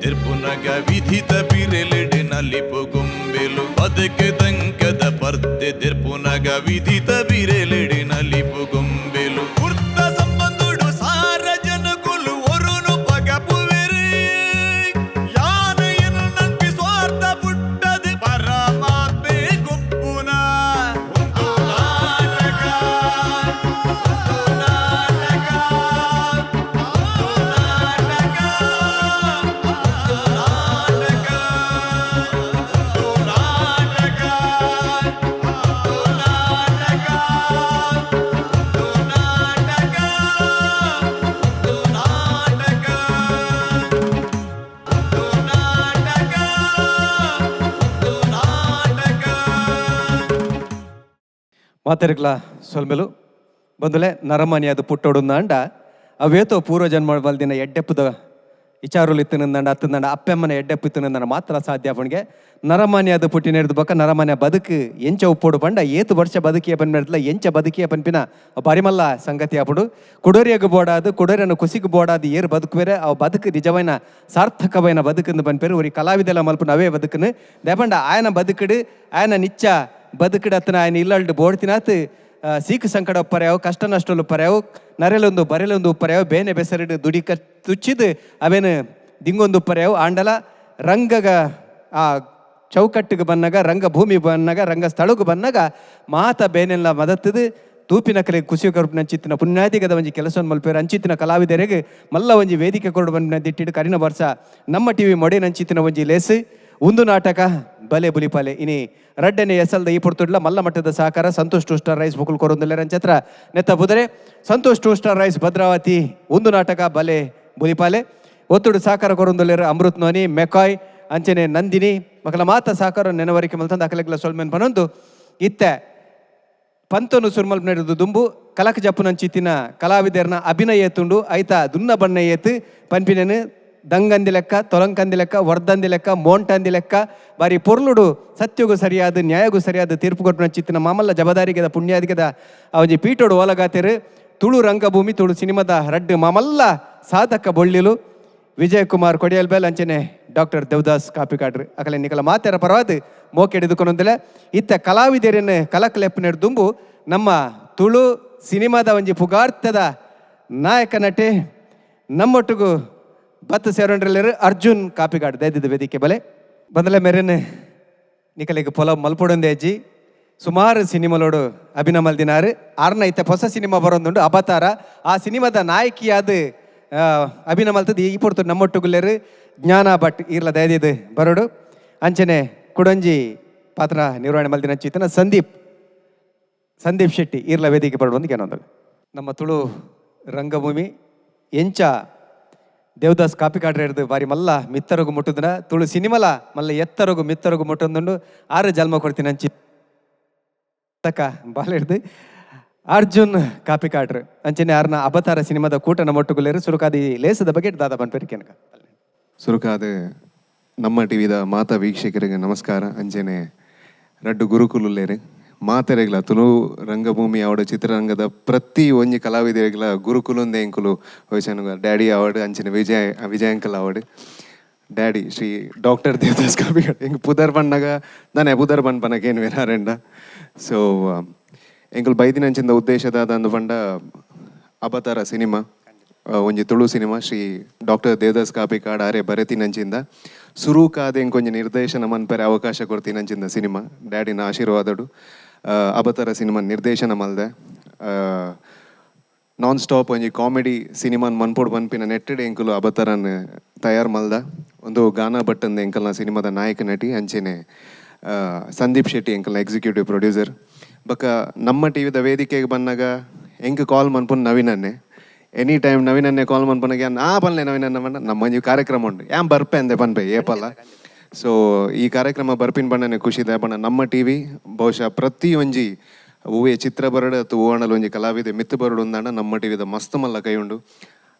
ದೆರ್ಪುನಗ ವಿಧಿತ ಬಿರೆಲೆಡೆ ನಲಿಪು ಗೊಂಬೆಲು. ಬದುಕು ದಂಕದ ಪರ್ದೆ ದೆರ್ಪುನಗ ವಿಧಿತ ಬಿರೆಲೆಡೆ ನಲಿಪು ಗೊಂಬೆಲು. ಕುರ್ತ ಸಂಬಂಧುಡು ಸಾರ ಜನಕುಲು ಒರುನು ಪಗಪುವೆರು. ಯಾನ ಎನ್ನಂಪಿ ಸ್ವಾರ್ಥ ಪುಟ್ಟದು ಪರಮಾತ್ಮೆ ಗೊಪ್ಪುನ. ಒಂದು ನಾಟಕ, ಒಂದು ನಾಟಕ, ಒಂದು ನಾಟಕ, ಒಂದು ನಾಟಕ, ಒಂದು ನಾಟಕ, ಒಂದು ನಾಟಕ, ಒಂದು ನಾಟಕ, ಒಂದು ನಾಟಕ, ಒಂದು ನಾಟಕ, ಒಂದು ನಾಟಕ. ಮಾತೆರ್ಗ್ಲ ಸೊಲ್ಮೆಲು ಬಂದುಲೆ. ನರಮಾನಿಯಾದ ಪುಟ್ಟೊಡುಂದಾಂಡ ಅವೇತೋ ಪೂರ್ವ ಜನ್ಮ ಬಲ್ದಿನ ಎಡ್ಡೆಪ್ಪದ ವಿಚಾರಲು ಇತ್ತಿನಂದಾಂಡ ಅತ್ತಂದಾಂಡ ಅಪ್ಪೆಮ್ಮನ ಎಡ್ಡೆಪ್ಪು ಇತ್ತಿನಂದಾಂಡ ಮಾತ್ರ ಸಾಧ್ಯ ಅವನಿಗೆ. ನರಮಾನಿಯಾದ ಪುಟ್ಟಿನೇರ್ದು ಬೊಕ್ಕ ನರಮಾನ್ಯ ಬದುಕು ಎಂಚ ಉಪ್ಪೋಡು ಪಂಡ ಏತು ವರ್ಷ ಬದುಕಿಯ ಪನ್ಪಿನಲ್ಲ ಎಂಚ ಬದುಕಿಯ ಪನ್ಪಿನ ಬಾರಿಮಲ್ಲ ಸಂಗತಿ ಆಪುಡು. ಕುಡೋರಿಯಗ್ ಬೋಡಾದು ಕುಡೋರಿಯನ ಕುಸಿಗೆ ಬೋಡಾದು ಏರು ಬದುಕುವೆರೆ ಅವು ಬದುಕು ನಿಜವೈನ ಸಾರ್ಥಕವೈನ ಬದುಕಂದು ಪನ್ಪೇರು. ಒರಿ ಕಲಾವಿದೆಲ್ಲ ಮಲ್ಪುನ ಅವೇ ಬದುಕುನು ದೇಪಂಡ ಆಯನ ಬದುಕುಡು ಆಯನ ನಿಚ್ಚ ಬದುಕುಡು ಅತ್ತನ ಆಯನ ಇಲ್ಲಲ್ಡು ಬೋಡ್ತಿನಾತ್ ಸೀಕು ಸಂಕಟ ಉಪ್ಪರ್ಯಾವು, ಕಷ್ಟ ನಷ್ಟಲು ಉಪ್ಪರ್ಯಾವು, ನರೆಲೊಂದು ಬರೆಲೊಂದು ಉಪ್ಪರ್ಯಾವು, ಬೇನೆ ಬೆಸರಿಡು ದುಡಿಕ ತುಚ್ಚಿದು ಅವೇನು ದಿಂಗೊಂದು ಉಪ್ಪರ್ಯಾವು. ಆಂಡಲ ರಂಗಗ ಆ ಚೌಕಟ್ಟಿಗೆ ಬನ್ನಗ, ರಂಗಭೂಮಿ ಬನ್ನಗ, ರಂಗಸ್ಥಳಕ್ಕೆ ಬನ್ನಗ ಮಾತ ಬೇನೆಲ್ಲ ಮದತ್ತದು ತೂಪಿನ ಕಲೆ ಕುಸಿ ಕರುಪಿನ ಅಂಚಿತ್ತಿನ ಪುಣ್ಯಾದಿಗದ ಒಂಜಿ ಕೆಲಸವನ್ನು ಮಲ್ಪೇರು. ಅಂಚಿತ್ತಿನ ಕಲಾವಿದರಿಗೆ ಮಲ್ಲ ಒಂಜಿ ವೇದಿಕೆ ಕೊರಡು ಬಂದ ದಿಟ್ಟಿಡು ಕರಿನ ವರ್ಷ ನಮ್ಮ ಟಿವಿ ಮೊಡೆ ಅಂಚಿತ್ತಿನ ಒಂಜಿ ಲೇಸು ಒಂದು ನಾಟಕ ಬಲೆ ಬುಲಿಪಾಲೆ. ಇನಿ ರಡ್ಡನೆ ಎಸಲ್ದ ಈ ಪೊರ್ತುಡ್ಲ ಮಲ್ಲ ಮಟ್ಟದ ಸಹಕಾರ Santosh two star rice Mukul ಕೊರೊಂದುಲ್ಲೆರ್. ಅಂಚತ್ರ ನೆತ್ತ ಬುದರೆ Santosh two star rice Bhadravati ಒಂದು ನಾಟಕ ಬಲೆ ಬುಲಿಪಾಲೆ ಒತ್ತುಡು ಸಹಕಾರ ಕೊರೊಂದುಲ್ಲೆರ್. ಅಮೃತ್ ನೋನಿ ಮೆಕಾಯ್ ಅಂಚನೆ ನಂದಿನಿ ಮಕ್ಕಳ ಮಾತ ಸಹಕಾರ ನೆನವರಿಕೆ ಮಲ್ತಂದು ಅಕಲೆಗ್ಲ ಸೊಲ್ಮೆನ್ ಪನೊಂದು ಇತ್ತೆ ಪಂತನು ಸುರ್ಮಲ್ ನಡೆದು ದುಂಬು ಕಲಕ ಜಪ್ಪುನಂಚಿತ್ತಿನ ಕಲಾವಿದರ್ನ ಅಭಿನಯ ತುಂಡು ಐತ ದುನ್ನ ಬಣ್ಣ ಏತು ಪನ್ಪಿನನು ದಂಗಂದಿ ಲೆಕ್ಕ, ತೊಲಂಕಂದಿ ಲೆಕ್ಕ, ವರ್ದಂದಿ ಲೆಕ್ಕ, ಮೋಂಟಂದಿ ಲೆಕ್ಕ ಬಾರಿ ಪೊರ್ಲುಡು ಸತ್ಯಗೂ ಸರಿಯಾದ ನ್ಯಾಯಗೂ ಸರಿಯಾದ ತೀರ್ಪು ಕೊಟ್ಟು ಮಾಮಲ್ಲ ಜಬದಾರಿಗೆದ ಪುಣ್ಯಾದಿಗೆದ ಆ ಒಂಜಿ ಪೀಠೋಡು ಓಲಗಾತೆರು. ತುಳು ರಂಗಭೂಮಿ, ತುಳು ಸಿನಿಮಾದ ರಡ್ಡು ಮಾಮಲ್ಲ ಸಾಧಕ ಬೊಳ್ಳಿಲು ವಿಜಯ್ ಕುಮಾರ್ ಕೊಡಿಯಲ್ಬೇಲ್ ಅಂಚನೆ ಡಾಕ್ಟರ್ ದೇವದಾಸ್ ಕಾಪಿಕಾಡ್ರು ಅಕಲೆ ನಿಕಲ ಮಾತೆರ ಪರವಾದ ಮೋಕೆ ಹಿಡಿದುಕೊಂಡೊಂದಿಲ್ಲ. ಇತ್ತ ಕಲಾವಿದರನ್ನು ಕಲಕಲೆಪ್ಪನೆಡ್ ದುಂಬು ನಮ್ಮ ತುಳು ಸಿನಿಮಾದ ಒಂಜಿ ಪುಗಾರ್ತದ ನಾಯಕ ನಟೆ ನಮ್ಮೊಟ್ಟಿಗೂ ಬತ್ತು ಸೇರೊಂಡ್ರಲ್ಲೇರು ಅರ್ಜುನ್ ಕಾಪಿಕಾಡ್ ದಯದಿದ್ದ ವೇದಿಕೆ ಬಲೆ ಬಂದಲೆ. ಮೇರೆನ್ ನಿಕಲಿಗೆ ಪೊಲ ಮಲ್ಪೊಡೊಂದೇ ಅಜ್ಜಿ ಸುಮಾರು ಸಿನಿಮಾಲೋಡು ಅಭಿನಯ ಮಲ್ದಿನಾರು. ಆರ್ನ ಇತ್ತ ಹೊಸ ಸಿನಿಮಾ ಬರೋದುಂಡು ಅಬತಾರ. ಆ ಸಿನಿಮಾದ ನಾಯಕಿಯಾದ ಅಭಿನಯ ಮಲ್ತದ ಈ ಪೊರ್ತು ನಮ್ಮೊಟ್ಟುಗುಲ್ಲೇರು ಜ್ಞಾನ ಭಟ್ ಈರ್ಲ ದಯದಿದ್ದು ಬರೋಡು. ಅಂಚನೆ ಕುಡಂಜಿ ಪಾತ್ರ ನಿರ್ವಹಣೆ ಮಲ್ದಿನ ಚೇತನ ಸಂದೀಪ್ ಸಂದೀಪ್ ಶೆಟ್ಟಿ ಈರ್ಲ ವೇದಿಕೆ ಬರೋಡು ಏನೊಂದು. ನಮ್ಮ ತುಳು ರಂಗಭೂಮಿ ಎಂಚ ದೇವದಾಸ್ ಕಾಪಿಕಾಡ್ರ ಬಾರಿ ಮಲ್ಲ ಮಿತ್ತರಗು ಮುಟ್ಟುದನ, ತುಳು ಸಿನಿಮಲ ಮಲ್ಲ ಎತ್ತರಗು ಮಿತ್ತರಗು ಮುಟ್ಟೊಂದುಂಡು. ಆರು ಜನ್ಮ ಕೊಡ್ತೀನಿ ಅಂಚಿ ತಕ ಬಾಲೆಡ್ದು ಅರ್ಜುನ್ ಕಾಪಿಕಾಡ್ರು ಅಂಚನೆ ಆರ್ನ ಅಬತಾರ ಸಿನಿಮಾದ ಕೂಟ ನಮ್ಮೊಟ್ಟುಗುಲೇರು. ಸುರುಕಾದಿ ಲೇಸದ ಬಗ್ಗೆ ದಾದ ಪನ್ಪೆರ್. ಸುರುಕಾದ ನಮ್ಮ ಟಿವಿದ ಮಾತಾ ವೀಕ್ಷಕರಿಗೆ ನಮಸ್ಕಾರ. ಅಂಚನೆ ರಡ್ಡು ಗುರುಕುಲುಲ್ಲೇರು ಮಾತೆರೆಗ್ಲ ತುಳು ರಂಗಭೂಮಿ ಆವಡ್ ಚಿತ್ರರಂಗದ ಪ್ರತಿ ಒಂಜಿ ಕಲಾವಿದರಿಗ್ಲ ಗುರುಕುಲುಂದೆ ಎಂಕುಲು ವಯಸ್ಸನ್ನು ಡ್ಯಾಡಿ ಆವಡ್ ಅಂಚನೆ ವಿಜಯ್ ವಿಜಯ್ ಅಂಕಲ್ ಆವಡ್. ಡ್ಯಾಡಿ ಶ್ರೀ ಡಾಕ್ಟರ್ ದೇವದಾಸ್ ಕಾಪಿಕಾಡ್ ಎಂಕ್ ಪುದರ್ ಪಣ್ಣಗ ನಾನೇ ಪುದರ್ ಪನ್ಪನಕ ಏನು ವೇನಾರೆಂಡ. ಸೊ ಎಂಕುಲು ಬೈದಿನಂಚಿಂದ ಉದ್ದೇಶದ ಅಂದು ಪಂಡ ಅಬತಾರ ಸಿನಿಮಾ ಒಂಜಿ ತುಳು ಸಿನಿಮಾ ಶ್ರೀ ಡಾಕ್ಟರ್ ದೇವದಾಸ್ ಕಾಪಿಕಾಡ್ ಆರೆ ಬರೆತಿನಂಚಿಂದ ಸುರೂಕಾದ ಎಂಕೊಂಜಿ ನಿರ್ದೇಶನ ಮನ್ಪೆರೆ ಅವಕಾಶ ಕೊಡ್ತಿನಂಚಿಂದ ಸಿನಿಮಾ. ಡ್ಯಾಡಿನ ಆಶೀರ್ವಾದಡು ಅಬತಾರ ಸಿನಿಮಾ ನಿರ್ದೇಶನ ಮಲ್ದೆ. ನಾನ್ ಸ್ಟಾಪ್ ಒಂಜಿ ಕಾಮಿಡಿ ಸಿನಿಮಾನ್ ಮನ್ಪೊಡು ಪನ್ಪಿನ ನೆಟ್ಟೆಡ್ ಎಂಕುಲು ಅಬತಾರನ್ ತಯಾರು ಮಲ್ದ. ಒಂದು ಗಾನ ಭಟ್ಟಂದ ಎಂಕಲ್ನ ಸಿನಿಮಾದ ನಾಯಕ ನಟಿ. ಅಂಚೆನೆ ಸಂದೀಪ್ ಶೆಟ್ಟಿ ಎಂಕಲ್ನ ಎಕ್ಸಿಕ್ಯೂಟಿವ್ ಪ್ರೊಡ್ಯೂಸರ್. ಬೊಕ್ಕ ನಮ್ಮ ಟಿವಿದ ವೇದಿಕೆಗೆ ಬಂದಾಗ ಎಂಕ್ ಕಾಲ್ ಮನ್ಪುನ್ ನವೀನನ್ನೇ. ಎನಿ ಟೈಮ್ ನವೀನನ್ನೇ ಕಾಲ್ ಮನ್ಪುನಗ ಆ ಪನ್ಲೆ ನವೀನನ್ನ ಪಂಡ ನಮ್ಮ ಒಂಜಿ ಕಾರ್ಯಕ್ರಮ ಉಂಡು ಯಾನ್ ಬರ್ಪೆ ಅಂದೆ ಪನ್ಪೆ ಏಪಲ್ಲ. ಸೊ ಈ ಕಾರ್ಯಕ್ರಮ ಬರ್ಪಿನ ಬಣ್ಣನೆ ಖುಷಿ ಇದೆ ಬಣ್ಣ. ನಮ್ಮ ಟಿವಿ ಬಹುಶಃ ಪ್ರತಿ ಒಂಜಿ ಹೂವೆ ಚಿತ್ರ ಬರಡು ಅಥವಾ ಹೂವಣಲ್ ಒಂಜಿ ಕಲಾವಿದೆ ಮಿತ್ತು ಬರಡು ಅಂದಾಂಡ ನಮ್ಮ ಟಿವಿದ ಮಸ್ತ್ ಮಲ್ಲ ಕೈ ಉಂಡು.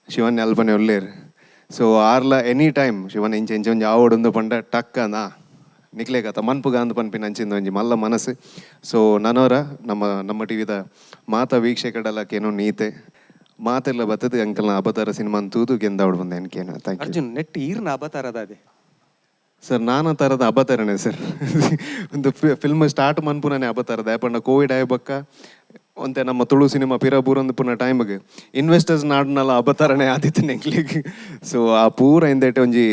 ಶಿವನ್ಯ ಅಲ್ಪನೆ ಒಲ್ಲೇರ್. ಸೊ ಆರ್ಲ ಎನಿ ಟೈಮ್ ಶಿವನ್ ಇಂಚ ಇಂಚ ಒಂಜಿ ಆವಡೊಂದು ಪಂಡ ಟಕ್ಕ ನಾ ನಿಕ್ಲೇಗತ್ತ ಮನ್ಪುಗ ಅಂದ್ ಪನ್ಪಿನ ಅಂಚಿಂದ ಒಂಜಿ ಮಲ್ಲ ಮನಸ್ಸು. ಸೊ ನನೋರ ನಮ್ಮ ನಮ್ಮ ಟಿವಿದ ಮಾತ ವೀಕ್ಷಕಡಲಕ್ಕೇನೋ ನೀತೆ. ಮಾತೆಲ್ಲ ಬತ್ತದ ಅಂಕಲ್ನ ಅಬತಾರ ಸಿನಿಮಾ ತೂದು ಗೆಂದಾವಡ್ ಬಂದೆ ಎನ್ಕೇನು. Thank you. Arjun, net ಈರ್ನ ಅಬತಾರದ ಅದೇ? ಸರ್, ನಾನಾ ಥರದ ಅಬತಾರನೇ ಸರ್. ಒಂದು ಫಿಲ್ಮ್ ಸ್ಟಾರ್ಟ್ ಮನ್ಪುನೇ ಅಬತಾರದ. ಯಾಪಂಡ ಕೋವಿಡ್ ಆಯ ಬಕ್ಕ ಒಂತೆ ನಮ್ಮ ತುಳು ಸಿನಿಮಾ ಪಿರ ಬೂರೊಂದು ಪುನ ಟೈಮ್ಗೆ ಇನ್ವೆಸ್ಟರ್ಸ್ ನಾಡ್ನಲ್ಲ ಅಬತಾರನೇ ಆದಿತ್ತು ಎಂಕ್ಲೆಗ್. ಸೊ ಆ ಪೂರ ಹಿಂದೆಟ್ ಒಂಜಿ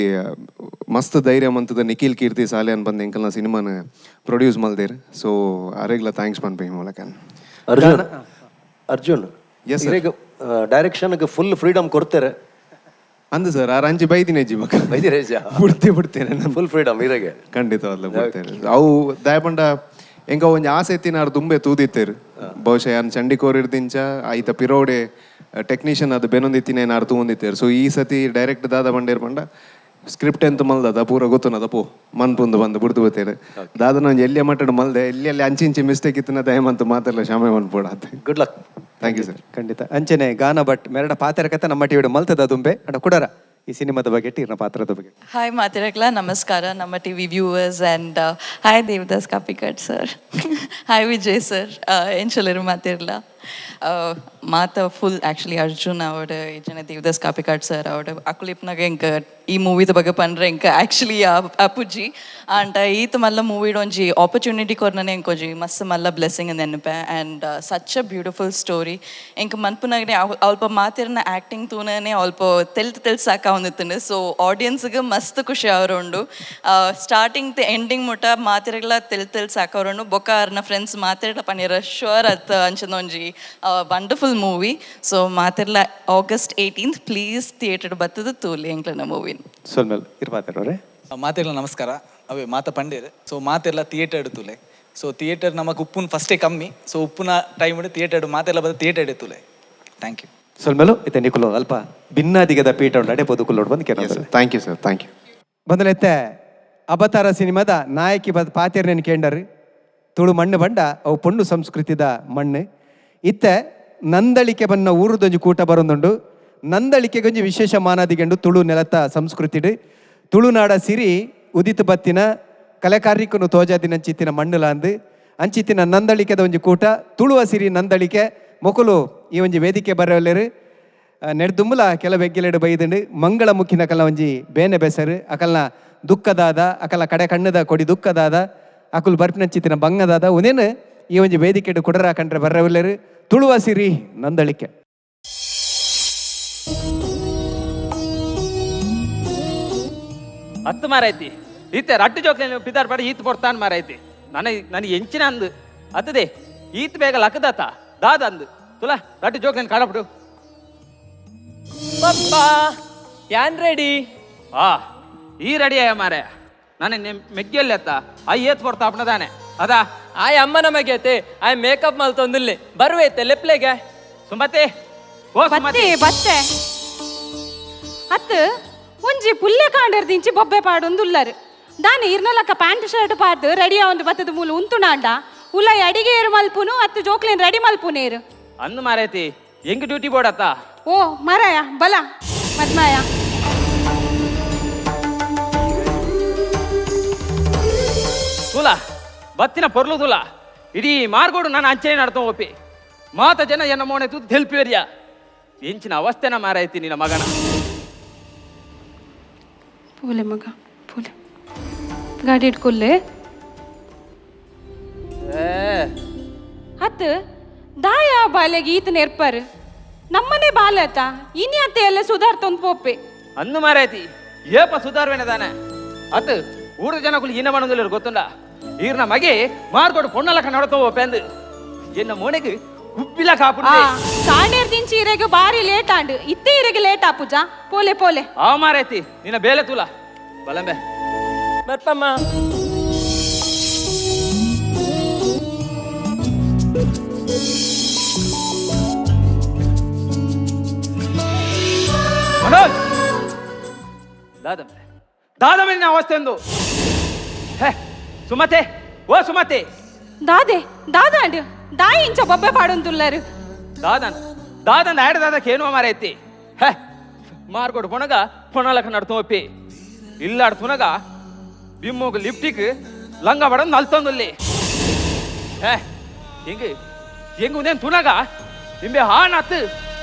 ಮಸ್ತ್ ಧೈರ್ಯ ಮಂತದ ನಿಖಿಲ್ ಕೀರ್ತಿ ಸಾಲಿಯಾನ್ ಬಂದು ಎಂಕಲ್ನ ಸಿನಿಮಾನ ಪ್ರೊಡ್ಯೂಸ್ ಮಲ್ದೇರ್. ಸೊ ಅರೆಗ್ಲ thanks ಪನ್ಪಿ ಈ ಮೂಲಕ. ಅರ್ಜುನ್, ಅರ್ಜುನ್. Yes, sir. ಇರೆಗ್ ಡೈರೆಕ್ಷನ್ಗೆ full freedom ಕೊಡ್ತಾರೆ? ಅಂದು ಸರ್, ಆ ರಂಜಿ ಬೈದಿನಿ ಜಿ ಮಕ್ಕ. ಬೈದಿರೇಜ? ಬಿಡ್ತೆ ಬಿಡ್ತೇನೆ ನಾನು. ಫುಲ್ ಫ್ರೀಡಮ್ ಇರೆಗೆ? ಖಂಡಿತವಾಗ್ಲೂ ಬಿಡ್ತೇನೆ. ಅವು ದಯಪಂಡ ಎಂಕ ಒಂಜಿ ಆಸೆ ಇತ್ತಿನಾರು ದುಂಬೆ ತೂದಿತ್ತೇರು. ಬಹುಶಃ ಯಾನ್ ಚಂಡಿಕೋರಿರ್ದಿಂಚ ಐತ ಪಿರೋಡೆ ಟೆಕ್ನಿಷಿಯನ್ ಅದು ಬೆನೊಂದಿತ್ತಿನ ಏನಾರು ತೂಂದಿತ್ತೇರು. ಸೊ ಈ ಸತಿ ಡೈರೆಕ್ಟ್ ದಾದ ಬಂಡೇರ್ ಪಂಡ, ಸ್ಕ್ರಿಪ್ಟ್ ಎಂತ ಮಲ್ದದ ಪೂರ ಗೊತ್ತುನದ, ಪೋ ಮನ್ಪುಂದು ಬಂದು ಬಿಡ್ದು ಬತ್ತೇರು. ದಾದನ ಒಂಜಿ ಎಲ್ಲಿಯ ಮಟ್ಟಡ್ ಮಲ್ದೆ, ಎಲ್ಲಿ ಅಲ್ಲಿ ಅಂಚಿಂಚಿ ಮಿಸ್ಟೇಕ್ ಇತ್ತಿನ ದಯಮಂತು ಮಾತೆಲ್ಲ ಕ್ಷಮೆ ಮನ್ಪೋಡ. Good luck. Thank you sir. ಖಂಡಿತ. ಅಂಚನೆ ಗಾನ ಭಟ್ ಮೆರಡ ಪಾತ್ರ ಕತೆ ನಮ್ಮ ಟಿವಿಡು ಮಲ್ತದ ದುಂಬೆ ಅಂಡ ಕುಡರ ಈ ಸಿನಿಮಾದ ಬಗ್ಗೆ, ಇರ್ನ ಪಾತ್ರದ ಬಗ್ಗೆ. ಹಾಯ್ ಮಾತಿರಕ್ಲ, ನಮಸ್ಕಾರ ನಮ್ಮ TV viewers and hi Devadas Kapikad sir, hi Vijay sir, ಎಂಚಲರು ಮಾತಿರ್ಲ. ಮಾತ ಫುಲ್ ಆ್ಯಕ್ಚುಲಿ ಅರ್ಜುನ್ ಅವಡು ಇಜ್ಜನ ದೇವದಾಸ್ ಕಾಪಿಕಾಡ್ ಸರ್ ಅವಡು ಅಕುಲಿಪ್ನಾಗ ಎಂಕ ಈ ಮೂವಿದ ಬಗ್ಗೆ ಪಂಡ್ರೆ ಎಂಕ ಆ್ಯಕ್ಚುಲಿ ಅಪುಜಿ. ಆಂಡ ಈತ ಮಲ್ಲ ಮೂವಿಡ್ ಒಂಜಿ ಆಪರ್ಚುನಿಟಿ ಕೊರ್ನನೆ ಎಂಕೊಂಜಿ ಮಸ್ತ್ ಮಲ್ಲ blessing ನೆನಪೆ. And such a beautiful story. ಎಂಕ್ ಮನ್ಪುನಾಗನೆ ಅಲ್ಪ ಮಾತಿರ್ನ ಆ್ಯಕ್ಟಿಂಗ್ ತೂನೇ ಅಲ್ಪ ತೆಲ್ತ್ ತೆಲ್ತ್ ಸಾಕಾವೊಂದಿತ್ತುಂಡು. ಸೊ ಆಡಿಯನ್ಸ್ಗೆ ಮಸ್ತ್ ಖುಷಿ ಅವರುಂಡು. Starting ending ಮುಟ ಮಾತಿರಗ್ಲ ತೆಲ್ ತೆಲ್ ಸಾಕವರುಂಡು. ಬೊಕ್ಕ ಅರ್ನ ಫ್ರೆಂಡ್ಸ್ ಮಾತಿರ್ಲ ಪನೀರ ಶೋರ್ ಅತ್ ಅಂಚನ ಒಂಜಿ wonderful movie. So ಮಾತಿರ್ಲ August 18 please theatre ಬತ್ತದ ತೂಲಿ ಎಂಕ್ಲನ ಮೂವಿನ. ಸೊಲ್ಮೆಲ್ ಇರ್ಪಾತಾರವ್ರೆ. ಮಾತೆಲ್ಲ ನಮಸ್ಕಾರ. ಅವೇ ಮಾತ ಪಂಡೇರು. ಸೊ ಮಾತೆಲ್ಲ ಥಿಯೇಟರ್ ತೂಲೆ. ಸೊ ಥಿಯೇಟರ್ ನಮಕ್ ಉಪ್ಪುನ್ ಫಸ್ಟೇ ಕಮ್ಮಿ. ಸೊ ಉಪ್ಪುನ ಟೈಮ್ ಥಿಯೇಟರ್ ಮಾತೆಲ್ಲ ಬಂದು ಥಿಯೇಟರ್ ತೂಲೆ. Thank you. ಸೊಲ್ಮೆಲು. ಇತ್ತೆ ನಿಕುಲು ಅಲ್ಪ ಭಿನ್ನಾದಿಗದ ಪೀಠ ಉಂಡು, ಅಡೆ ಪೋದು ಕುಲ್ಲೋಡು ಬಂದು ಕೆನ. Thank you sir, thank you. ಬಂದಲೆತ್ತೆ ಅಬತಾರ ಸಿನಿಮಾದ ನಾಯಕಿ ಬದ್ ಪಾತೆರ್ನೇನು ಕೇಂಡರ್. ತುಳು ಮಣ್ಣು ಬಂಡ ಅವು ಪೊಣ್ಣು ಸಂಸ್ಕೃತಿದ ಮಣ್ಣು. ಇತ್ತೆ ನಂದಳಿಕೆ ಬನ್ನ ಊರುದೊಂಜಿ ಕೂಟ ಬರೊಂದುಂಡು. ನಂದಳಿಕೆಗೊಂಜಿ ವಿಶೇಷ ಮಾನಾದಿಗೆಂಡು ತುಳು ನೆಲತ ಸಂಸ್ಕೃತಿಡು ತುಳುನಾಡ ಸಿರಿ ಉದಿತ ಬತ್ತಿನ ಕಲೆಕಾರ್ಯಕ್ಕನು ತೋಜಾದಿನಂಚಿತ್ತಿನ ಮಣ್ಣುಲಾಂದು ಅಂಚಿತ್ತಿನ ನಂದಳಿಕೆದ ಒಂಜಿ ಕೂಟ ತುಳುವ ಸಿರಿ ನಂದಳಿಕೆ ಮೊಕುಲು ಈ ಒಂಜಿ ವೇದಿಕೆ ಬರವಲ್ಲೆರು. ನೆಡ್ದುಂಬುಲ ಕೆಲ ಬೆಗ್ಗೆಲೆಡು ಬೈದುಂಡು. ಮಂಗಳ ಮುಖಿನ ಕಲ ಒಂಜಿ ಬೇನೆ ಬೆಸರು, ಅಕಲ್ನ ದುಃಖದಾದ, ಅಕಲ ಕಡೆ ಕಣ್ಣದ ಕೊಡಿ ದುಃಖದಾದ, ಅಕುಲು ಬರ್ಪಿನಂಚಿತ್ತಿನ ಬಂಗದಾದ ಉನೇನು ಈ ಒಂಜಿ ವೇದಿಕೆಡು ಕುಡರ ಕಂಡ್ರೆ ಬರ್ರವಿಲ್ಲರು. ತುಳುವ ಸಿರಿ ನಂದಳಿಕೆ. ಹತ್ತು ಮಾರೈತಿ ಈತೆ ರಡ್ಡು ಜೋಕ್ಲೆ ಪಿದಾರ್ ಪಡ ಈತ್ ಪೊರ್ತಾನ್ ಮಾರೈತಿ. ನನಗೆ ನನಗೆ ಎಂಚಿನ ಅಂದು ಅತ್ತದೆ ಈತ್ ಬೇಗ ಲಕ್ಕದಾತ ದಾದ ಅಂದು ತುಲಾ ರಡ್ಡು ಜೋಕ್ಲೆ ಕಾಡಪಡು. ಪಪ್ಪ, ಯಾನ್ ರೆಡಿ. ಆ ಈ ರೆಡಿ ಆಯ ಮಾರೆ. ನಾನು ಮೆಗ್ಗಿಯಲ್ಲಿ ಅತ್ತ I ಏತ್ ಪೊರ್ತಾ ಅಪ್ಪನದಾನೆ ಅದಾ. ಆಯ್ ಅಮ್ಮನ ಮಗೆತೆ, ಆಯ್ ಮೇಕಪ್ ಮಲ್ತೊಂದಿಲ್ಲೆ ಬರುವೈತೆ ಲೆಪ್ಲೆಗೆ. ಸುಮತಿ, ಓ ಸುಮತಿ. ಬತ್ತೆ ಬತ್ತೆ. ಅತ್ ಒಂಜಿ ಪುಲ್ಲೆ ಕಾಂಡರ್ದಿಂಚಿ ಬೊಬ್ಬೆ ಪಾಡೊಂದುಲ್ಲರು. ದಾನೆ ಇರ್ನಲಕ್ಕ ಪ್ಯಾಂಟ್ ಶರ್ಟ್ ಪಾರ್ದು ರೆಡಿ ಆವೊಂದು ಬತ್ತದ ಮೂಲು ಉಂತುನಾಂಡ ಉಲೈ ಅಡಿಗೆ ಏರು ಮಲ್ಪುನು ಅತ್ತು ಜೋಕ್ಲೇನ್ ರೆಡಿ ಮಲ್ಪುನೇರು? ಅಂದು ಮಾರೈತಿ, ಹೆಂಗ್ ಡ್ಯೂಟಿ ಬೋರ್ಡ್ ಅತ್ತ. ಓ ಮರಾಯ ಬಲ ಮದ್ಮಾಯ. ತುಲಾ ಬತ್ತಿನ ಪೊರ್ಲು ತುಲಾ. ಇಡೀ ಮಾರ್ಗೋಡು ನಾನು ಅಂಚನೆ ನಡ್ತೊ ಒಪ್ಪಿ ಮಾತ ಜನ ಎನ್ನ ಮೋಣೆ ತೂತು ತೆಲ್ಪಿವರ್ಯ. ಎಂಚಿನ ಅವಸ್ಥೆನ ಮಾರೈತಿ ನಿನ್ನ ಮಗನ. ಪೋಲೆ ಮಗ ಪೋಲೆ, ಗಾಡಿ ಇಟ್ಕೊಲ್ಲೆ. ಏ. ಅತ್ ದಾಯ ಬಾಲೆಗೆ ಈತ ನೆರ್ಪರ್ ನಮ್ಮನೆ ಬಾಲತ ಇನಿ ಅತ್ತೆ ಎಲ್ಲ ಸುಧಾರ್ತೊಂದು ಪೋಪೆ. ಅಂದು ಮಾರಾಯ್ತಿ, ಏಪ ಸುಧಾರ್ವೇನೆ ದಾನೆ ಅತ್ ಊರ ಜನಕುಲು ಏನ ಮಾಡೋದಿಲ್ಲ ಗೊತ್ತುಂಡ. ಈರ್ನ ಮಗೆ ಮಾರ್ಗೋಡು ಪೊಣ್ಣಲಕ ನಡತೋ ಪೆಂದು ಎನ್ನ ಮೋನೆಗೆ ಉಬ್ಬಿಲ ಕಾಪುಂಡೆ. ಕಾಂಡೇರ್ ದಿಂಚಿ ಇರೆಗೆ ಬಾರಿ ಲೇಟ್ ಆಂಡ್ ಇತ್ತೆ ಇರೆಗೆ ಲೇಟ್ ಆಪುಜ, ಪೋಲೆ ಪೋಲೆ. ಆ ಮಾರಾಯ್ತಿ, ನಿನ್ನ ಬೇಲೆ ತುಲ ಬಲಂಬೆ. ಬರ್ಪಮ್ಮ. ಮನೋಜ್, ದಾದಮ್ಮೆ ದಾದಮ್ಮೆ ನಿನ್ನ ಅವಸ್ಥೆ ಒಂದು. ಹೇ ಸುಮತೆ, ಓ ಸುಮತೆ. ದಾದೆ ದಾದಾಂಡ್ ದಾಯಿ ಇಂಚ ಬೊಬ್ಬೆ ಪಾಡೊಂದುಲ್ಲರು? ದಾದನ್ ದಾದನ್ ಆಡ ದಾದ ಕೇನುವ ಮಾರೈತಿ. ಹೇ ಮಾರ್ಗೋಡು ಪೊಣಗ ಪೊಣಲಕ ನಡ್ತೋಪಿ ಇಲ್ಲಾಡ್ ತುನಗ ಬಿಮ್ಮೋಗ ಲಿಪ್ಟಿಕ್ ಲಂಗ ಬಡ ನಲ್ತೊಂದುಲ್ಲಿ. ಹೇ ಹೆಂಗ್ ಹೆಂಗ್ ಉದೇನ್ ತುನಗ ಇಂಬೆ ಹಾನತ್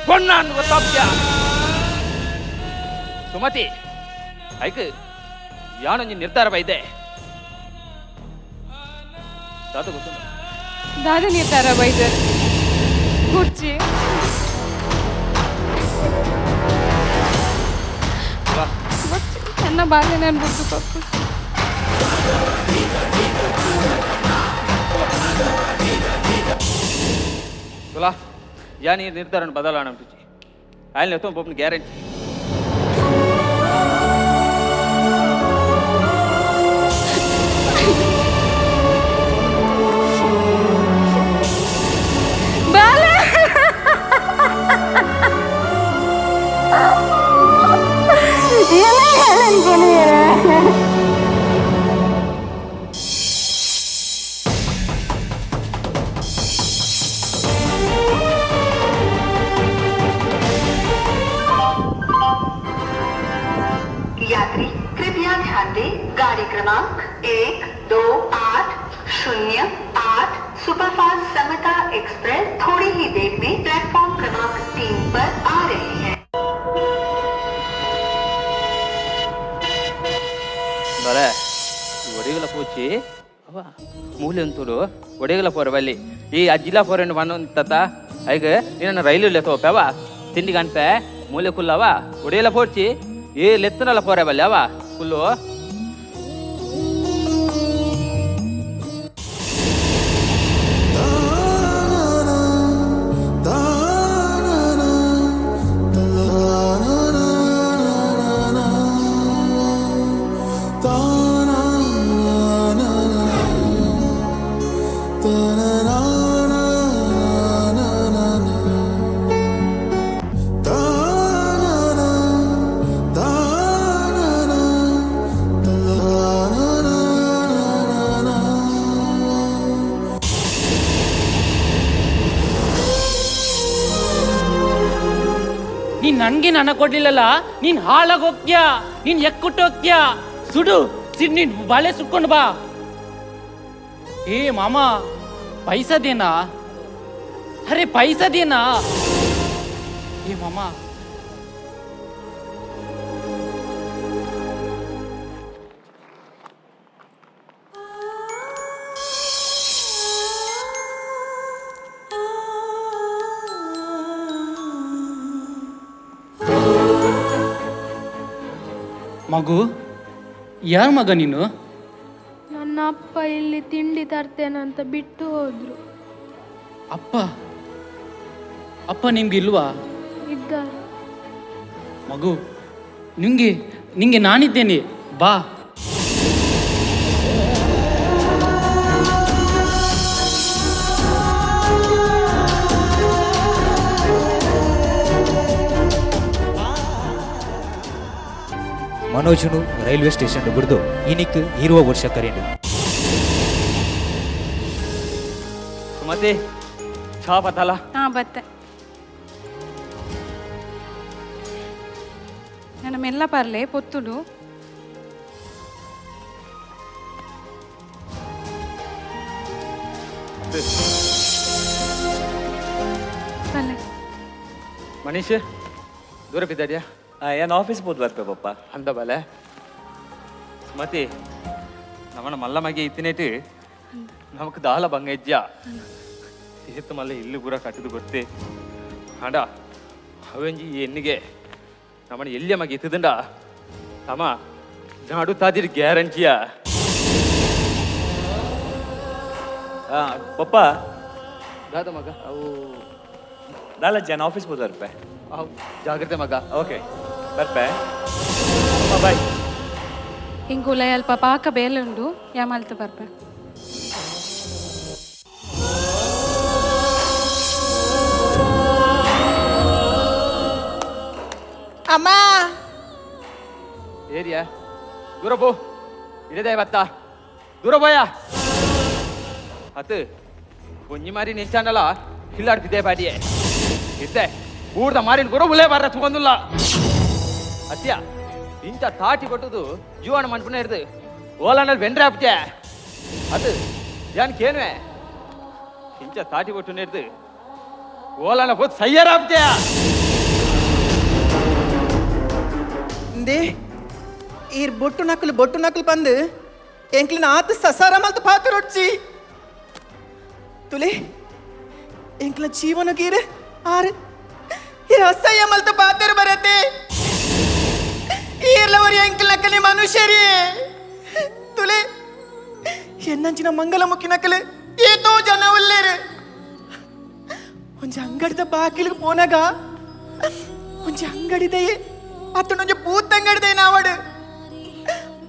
ಪೊಣ್ಣಾಂದು ಗೊತ್ತಾಪ್ಯ ಸುಮತಿ ಐಕ್ ಯಾನೊಂಜಿ ನಿರ್ಧಾರ ಬೈದೆ ದಾದ ಗೊತ್ತುಂಡು ದಾದ ನಿರ್ಧಾರ ಬೈದರ್ ಕುರ್ಚಿ ನನ್ನ ಬಾಲ್ಯ ನಾನು ಬುದ್ದು ಪಪ್ಪು. ತುಲಾ ಯಾನ್ ಈ ನಿರ್ಧಾರ ಬದಲಾವಣೆ ಉಂಟು ఆయన ಎತ್ತೊಂದು ಪೋಪುನ ಗ್ಯಾರಂಟಿ. ಬಾಲ यात्री कृपया ध्यान दें, गाड़ी क्रमांक 1 2 8 0 8 सुपरफास्ट समता एक्सप्रेस थोड़ी ही देर में प्लेटफॉर्म क्रमांक 3 पर आ रही है। ಬರ ಒಡೆಗಲ ಪೋಚಿ ಅವ ಮೂಲೆ ಅಂತೂರು ಒಡೆಗಲ ಪೋರ ಬಲ್ಲಿ ಈ ಅಜ್ಜಿಲ ಪೋರೆಂಡು ಮಣ್ಣು ತತ್ತ ಐಗ ನಿನ್ನ ರೈಲು ಲೆತ್ತೋಪೆವ ತಿಂಡಿ ಗಂಟೆ ಮೂಲೆ ಕುಲ್ಲವ ಒಡೆಯಲ ಪೋಡ್ಚಿ ಏ ಲೆತ್ತನಲ್ಲ ಪೋರೆ ಬಲ್ಲಿ ಅವ ಕುಲ್ಲು. ನೀನ್ ನನ್ಗೆ ನನ್ನ ಕೊಡ್ಲಿಲ್ಲಲ್ಲ, ನೀನ್ ಹಾಳಾಗ್ ಹೋಗ್ತ್ಯಾ, ನೀನ್ ಎಕ್ಕುಟ್ಟು ಹೋಗ್ತ್ಯಾ, ಸುಡು ಸಿಡ್ ನೀನ್ ಬಾಳೆ ಸುಟ್ಕೊಂಡು ಬಾ. ಏ ಮಾಮ ಪೈಸದೇನಾ? ಅರೆ ಪೈಸದೇನಾ? ಏ ಮಾಮ ಮಗು, ಯಾರ ಮಗ ನೀನು? ನನ್ನ ಅಪ್ಪ ಇಲ್ಲಿ ತಿಂಡಿ ತರ್ತೇನಂತ ಬಿಟ್ಟು ಹೋದ್ರು. ಅಪ್ಪ? ಅಪ್ಪ ನಿಮ್ಗೆ ಇಲ್ವಾ? ಇದ್ದಾರೆ. ಮಗು, ನಿಂಗೆ ನಿಂಗೆ ನಾನಿದ್ದೇನೆ, ಬಾ. ಮನೋಜನು ರೈಲ್ವೆ ಸ್ಟೇಷನ್ ಬುಡ್ದು ಇನಿಕ್ 20 ವರ್ಷ ಕರೀಂಡು. ಸುಮತಿ ಛಾ ಪತ್ತಲ್ಲ? ಹಾ ಬತ್ತೆ. ನನ್ನ ಮೆಲ್ಲ ಪರ್ಲೆ ಪೊತ್ತುಡು. ಪಲ್ಲೆ. ಮನೀಶ್ ದೂರ ಬಿದ್ದಾಡ್ಯಾ? ಏನು ಆಫೀಸ್ ಪೋದು ಬರ್ಪೆ ಪಪ್ಪ. ಅಂದ ಬಲೆ ಸುಮತಿ, ನಮ್ಮನ ಮಲ್ಲ ಮಗೆ ಇತ್ತಿನೇಟು ನಮಕ್ ದಾಲ ಬಂಗ ಇಜ್ಜ ಏತು ಮಲ್ಲ ಇಲ್ಲಿ ಪೂರ ಕಟ್ಟಿದು ಗೊತ್ತೇ ಆಂಡ ಅವೆಂಜಿ ಈ ಎನ್ನಿಗೆ ನಮ್ಮನ ಎಲ್ಲಿಯ ಮಗೆ ಇತ್ತದಂಡ ತಮ್ಮ ನಾಡು ತಾದಿರ್ ಗ್ಯಾರಂಟಿಯ. ಪಪ್ಪ. ದಾದ ಮಗ. ಅವು ದಾಲ ಜನ ಆಫೀಸ್ ಪೋದು ಬರ್ಪೆ. ಜಾಗ್ರತೆ ಮಗ. ಓಕೆ ಬರ್ಪೆ, ಬಾಯ್. ಇಂಗುಲ ಅಲ್ಪ ಪಾಕ ಬೇಲೆ ಉಂಡು, ಯಾಮಲ್ತು ಬರ್ಪೆ. ಅಮ್ಮ ಏರಿಯಾ ದೂರ ಪೋ, ಇಡದೆ ಬತ್ತ ದೂರ ಪೋಯ. ಅತ್ತು ಒಂಜಿ ಮಾರಿ ನಿಂಚಾನಲ್ಲ ಹಿಲ್ಲಾಡ್ತಿದ್ದೆ ಬಾಡಿಯೆ ಇದ್ದೆ ಊರ್ದ ಮಾರಿನ ಗುರು ಉಲೇ ಬಾರ ತಗೊಂದಿಲ್ಲ ಅತ್ಯ ಇಂಚ ತಾಟಿ ಕೊಟ್ಟದು ಜೀವನ ಮನ್ಪುನ ಹಿಡ್ದು ಓಲಾನಲ್ಲಿ ಬೆಂಡ್ರೆ ಆಪ್ತ್ಯ ಅದು ಏನ್ ಕೇನುವೆ ಇಂಚ ತಾಟಿ ಕೊಟ್ಟು ಹಿಡ್ದು ಓಲಾನ ಹೋದ್ ಸಯ್ಯರ ಆಪ್ತ್ಯ. They, ಈರ್ ಬೊಟ್ಟು ನಕಲು ಬೊಟ್ಟು ನಕಲು ಬಂದು ಎಂಕ್ಲಿನ ಆತ ಸಸಾರ ಮಲ್ತ ಪಾತ್ರೊಡ್ಚಿ ತುಲೆ ಎಂಕ್ಲ ಜೀವನ ಗೀರ್ ಆರ್ ಈರ್ ಅಸಹ್ಯ ಮಲ್ತ ಪಾತ್ರ ಬರತೆ. ಈರ್ಲವರು ಎಂಕ್ಲ ನಕಲಿ ಮನುಷ್ಯರೇ. ತುಲೆ ಎನ್ನಂಚಿನ ಮಂಗಲಮುಖಿ ನಕಲು ಏತೋ ಜನ ಉಲ್ಲೇರು. ಒಂಜಿ ಅಂಗಡಿದ ಬಾಕಿಲಿಗೆ ಪೋನಾಗ ಒಂಜಿ ಅಂಗಡಿದೆಯೇ ಅತ್ತನೊಂಜಿ ಪೂತಂಗಡಿದೆ ನಾವಡು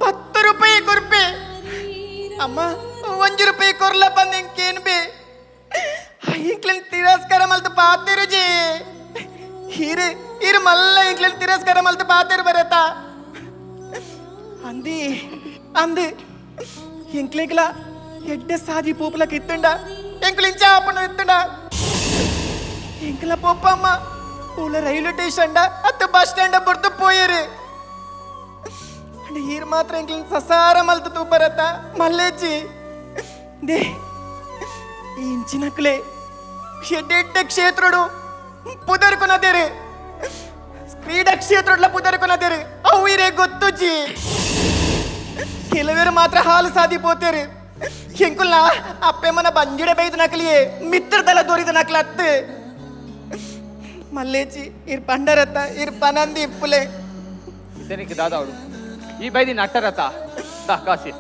10 ರೂಪಾಯಿ ಕೊರ್ಪೆ. ಅಮ್ಮ 1 ರೂಪಾಯಿ ಕೊರ್ಲ ಬಂದ ಇಂಕೇನು ಬೇ ಇಂಕ್ಲನ್ ತಿರಸ್ಕಾರ ಮಲ್ತ ಪಾತಿರುಜಿ. ಹೀರು ಹೀರು ಮಲ್ಲ ಇಂಕ್ಲನ್ ತಿರಸ್ಕಾರ ಮಲ್ತ ಪಾತಿರು ಬರತ್ತ ಅಂದಿ ಅಂದು ಎಂಕ್ಲೇಗ್ಲ ಎಡ್ಡೆ ಸಾದಿ ಪೋಪಲಕ್ಕೆ ಇತ್ತುಂಡ ಎಂಕ್ಲು ಇಂಚ ಆಪಣ ಇತ್ತುಂಡ ಎಂಕ್ಲ ಪೋಪಮ್ಮ ಪೂಲ ರೈಲ್ವೆ ಸ್ಟೇಷನ್ ಅತ್ತ ಬಸ್ ಸ್ಟ್ಯಾಂಡ್ ಬುರ್ದು ಪೋಯರು. ಅಂಡ್ here ಮಾತ್ರ ಎಂಕ್ಲಿನ್ ಸಸಾರ ಮಲ್ತ ತೂಪರತ್ತ ಮಲ್ಲೇಜಿ. They ಈ ಇಂಚಿನಕ್ಲೆ ಎಡ್ಡೆಡ್ಡೆ ಕ್ಷೇತ್ರಡು ಪುದರ್ಕೊನದೇರು, ಕ್ರೀಡಾ ಕ್ಷೇತ್ರಡ್ಲ ಪುದರ್ಕೊನದೇರು ಅವು ಇರೇ ಗೊತ್ತುಜಿ. ಕೆಲವರು ಮಾತ್ರ ಹಾಲು ಸಾದಿ ಪೋತೇರು. ಎಂಕುಲ್ನ ಅಪ್ಪೆಮ್ಮನ ಬಂಜಿಡೆ ಬೈದು ನಕಲಿಯೇ ಮಿತ್ರದಲ್ಲ ದೊರಿದ ನಕಲ ಅತ್ತು ಮಲ್ಲೇಜಿ. ಇರ್ ಪಂಡರತ್ತ ಇರ್ ಪನಂದಿ ಇಪ್ಪುಲೆ ಇತನಿಗೆ ದಾದಾವಡು ಈ ಬೈದಿ ನಟ್ಟರತ್ತ ದಾ ಕಾಸಿ.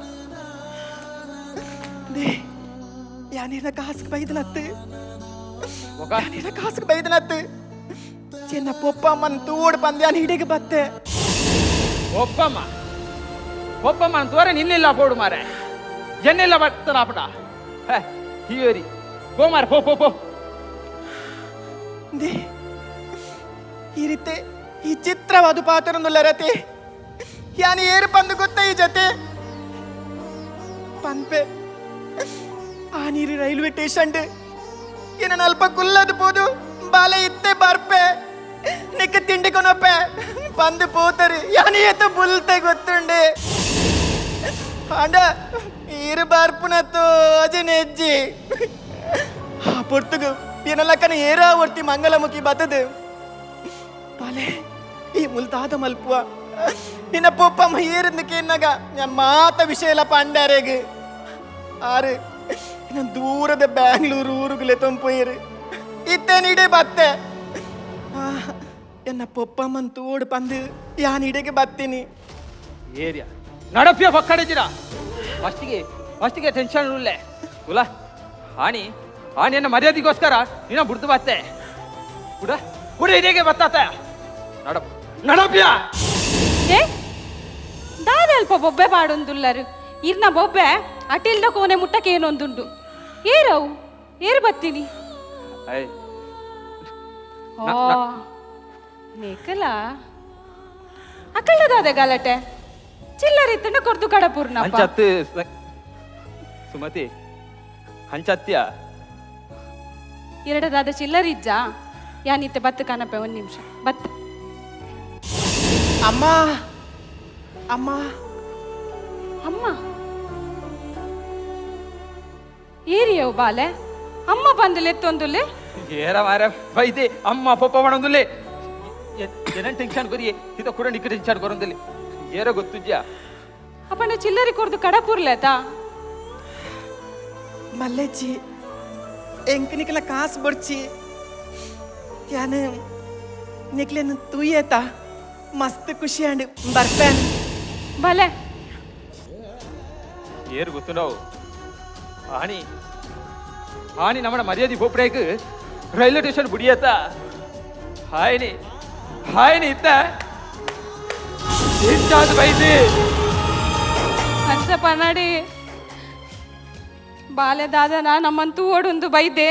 They ಯಾನೇನ ಕಾಸುக்கு ಬೈದನತ್ತು, ಯಾನೇನ ಕಾಸುக்கு ಬೈದನತ್ತು. ಚೆನ್ನ ಪೊಪ್ಪಮ್ಮನ್ ತೂಡು ಬಂದೆ ಯಾನ್ ಹಿಡಿಗೆ ಬತ್ತೆ. ಒಪ್ಪಮ್ಮ ಒಪ್ಪಮ್ಮ ತೋರೆ ನಿನ್ನೆಲ್ಲ ಪೋಡು ಮಾರೆ ಎನ್ನೆಲ್ಲ ಬರ್ತದ ಹೇ ಹೀರಿ ಪೋ ಮಾರೆ ಪೋ ಪೋ ಪೋ. They ಈ ರೀತಿ ಈ ಚಿತ್ರವಾದ ಪಾತ್ರನೊಲ್ಲ ರತಿ ಯಾನು ಏರು ಪಂದು ಗೊತ್ತ ಈ ಜೊತೆ ಪನ್ಪೆ. ಆ ನೀರು ರೈಲ್ವೆ ಸ್ಟೇಷನ್ ಏನ ಅಲ್ಪ ಕುಲ್ಲದು ಪೋದು ಬಾಲೆ ಇತ್ತೆ ಬರ್ಪೆ ನಿಕ್ಕ ತಿಂಡಿ ಕೊನಪ್ಪೆ ಬಂದು ಪೋತರಿ ಯಾನು ಏತ ಬುಲ್ತೆ ಗೊತ್ತುಂಡೆ. ಅಂಡ ಈರು ಬರ್ಪುನ ತೋಜನೆಜ್ಜಿ ಆ ಪೊರ್ತುಗು ಏನಲ್ಲಕ್ಕನ ಏರಾ ಒರ್ತಿ ಮಂಗಲಮುಖಿ ಬತ್ತದು. ಬಾಲೆ ಈ ಮುಲ್ತಾದ ಮಲ್ಪುವ ನಿನ್ನ ಪೊಪ್ಪಮ್ಮ ಏರಿಂದಕ್ಕೆ ಎನ್ನಗ ഞാൻ ಮಾತ ವಿಷಯ ಎಲ್ಲ ಪಂಡಾರೆಗ್ ಆರು ಇನ್ನ ದೂರದ ಬ್ಯಾಂಗ್ಳೂರು ಊರುಗುಲೆ ತೊಂಪೋಯರು ಇತ್ತೆ ನೀಡೆ ಬತ್ತೆ. ಎನ್ನ ಪೊಪ್ಪಮ್ಮನ್ ತೋಡು ಪಂದು ಯಾನ್ ಇಡೆಗೆ ಬತ್ತೀನಿ. ಏರಿಯಾ ನಡಪಿಯ ಪಕ್ಕಡಿದ್ದೀರಾ ಫಸ್ಟಿಗೆ ಫಸ್ಟಿಗೆ ಟೆನ್ಷನ್ ಉಳ್ಳೆ ಉಲ ಹಾನಿ ಹಾನಿಯನ್ನು ಮರ್ಯಾದೆಗೋಸ್ಕರ ನಿನ್ನ ಬುಡ್ದು ಬತ್ತೆ ಕುಡ ಕುಡ ಇದೇಗೆ ಬತ್ತಾತ ನಡಪ್ ನಡಪಿಯ. ಏ ದಾದಲ್ಪ ಬೊಬ್ಬೆ ಪಾಡೊಂದುಲ್ಲರು ಇರ್ನ ಬೊಬ್ಬೆ ಅಟಿಲ್ದ ಕೋನೆ ಮುಟ್ಟಕ್ಕೆ ಏನೊಂದುಂಡು ಏರವು ಏರು ಬತ್ತೀನಿ. I ಓ ಮೇಕಲ ಅಕ್ಕಳ್ಳದಾದ ಗಲಾಟೆ ಚಿಲ್ಲರಿತ್ತಂಡ ಕೊರ್ದು ಕಡಪೂರ್ಣಪ್ಪ. ಹಂಚತ್ತು ಸುಮತಿ ಹಂಚತ್ಯ ಎರಡದಾದ ಚಿಲ್ಲರಿಜ್ಜ ಯಾನಿತ್ತೆ ಬತ್ತು ಕನಪೆ 1 ನಿಮಿಷ ಬತ್ತು. ಅಮ್ಮ ಅಮ್ಮ ಅಮ್ಮ ಏರಿಯವು ಬಾಲೆ ಅಮ್ಮ ಬಂದು ಎತ್ತೊಂದುಲ್ಲೆ ಏರ ಮಾರ ಬೈದೆ ಅಮ್ಮ ಪಪ್ಪ ಮಾಡೊಂದುಲ್ಲೆ ಏನನ್ ಟೆನ್ಷನ್ ಕೊರಿ ಇದ ಕೂಡ ನಿಕ್ಕ ಟೆನ್ಷನ್ ಕೊರೊಂದುಲ್ಲೆ ಏರ ಗೊತ್ತುಜ್ಜಾ. ಅಪ್ಪನ ಚಿಲ್ಲರಿ ಕೊರ್ದು ಕಡಪುರ್ಲೇತಾ. ಮಲ್ಲೇಜಿ ಎಂಕ್ ನಿಕ್ಲ ಕಾಸು ಬಡ್ಚಿ ಯಾನು ನಿಕ್ಲೇನು ತೂಯೇತ ಮಸ್ತ್ ಖುಷಿ ಅಂಡ್ ಬರ್ಪೇನ್. ಭಲೆ ಏರು ಗೊತ್ತುಂಡವು ಹಾನಿ ಹಾನಿ ನಮ್ಮಡ ಮರ್ಯಾದೆ ಪೋಪಡೇಕ್ ರೈಲ್ವೆ ಸ್ಟೇಷನ್ ಬುಡಿಯತ್ತ ಹಾಯ್ನಿ ಹಾಯ್ನಿ ಇತ್ತ ಇಷ್ಟಾದ ಬೈದಿ ಅಂಚ ಪನಡಿ ಬಾಲೆ ದಾದನ ನಮ್ಮಂತೂ ಓಡುಂದು ಬೈದೆ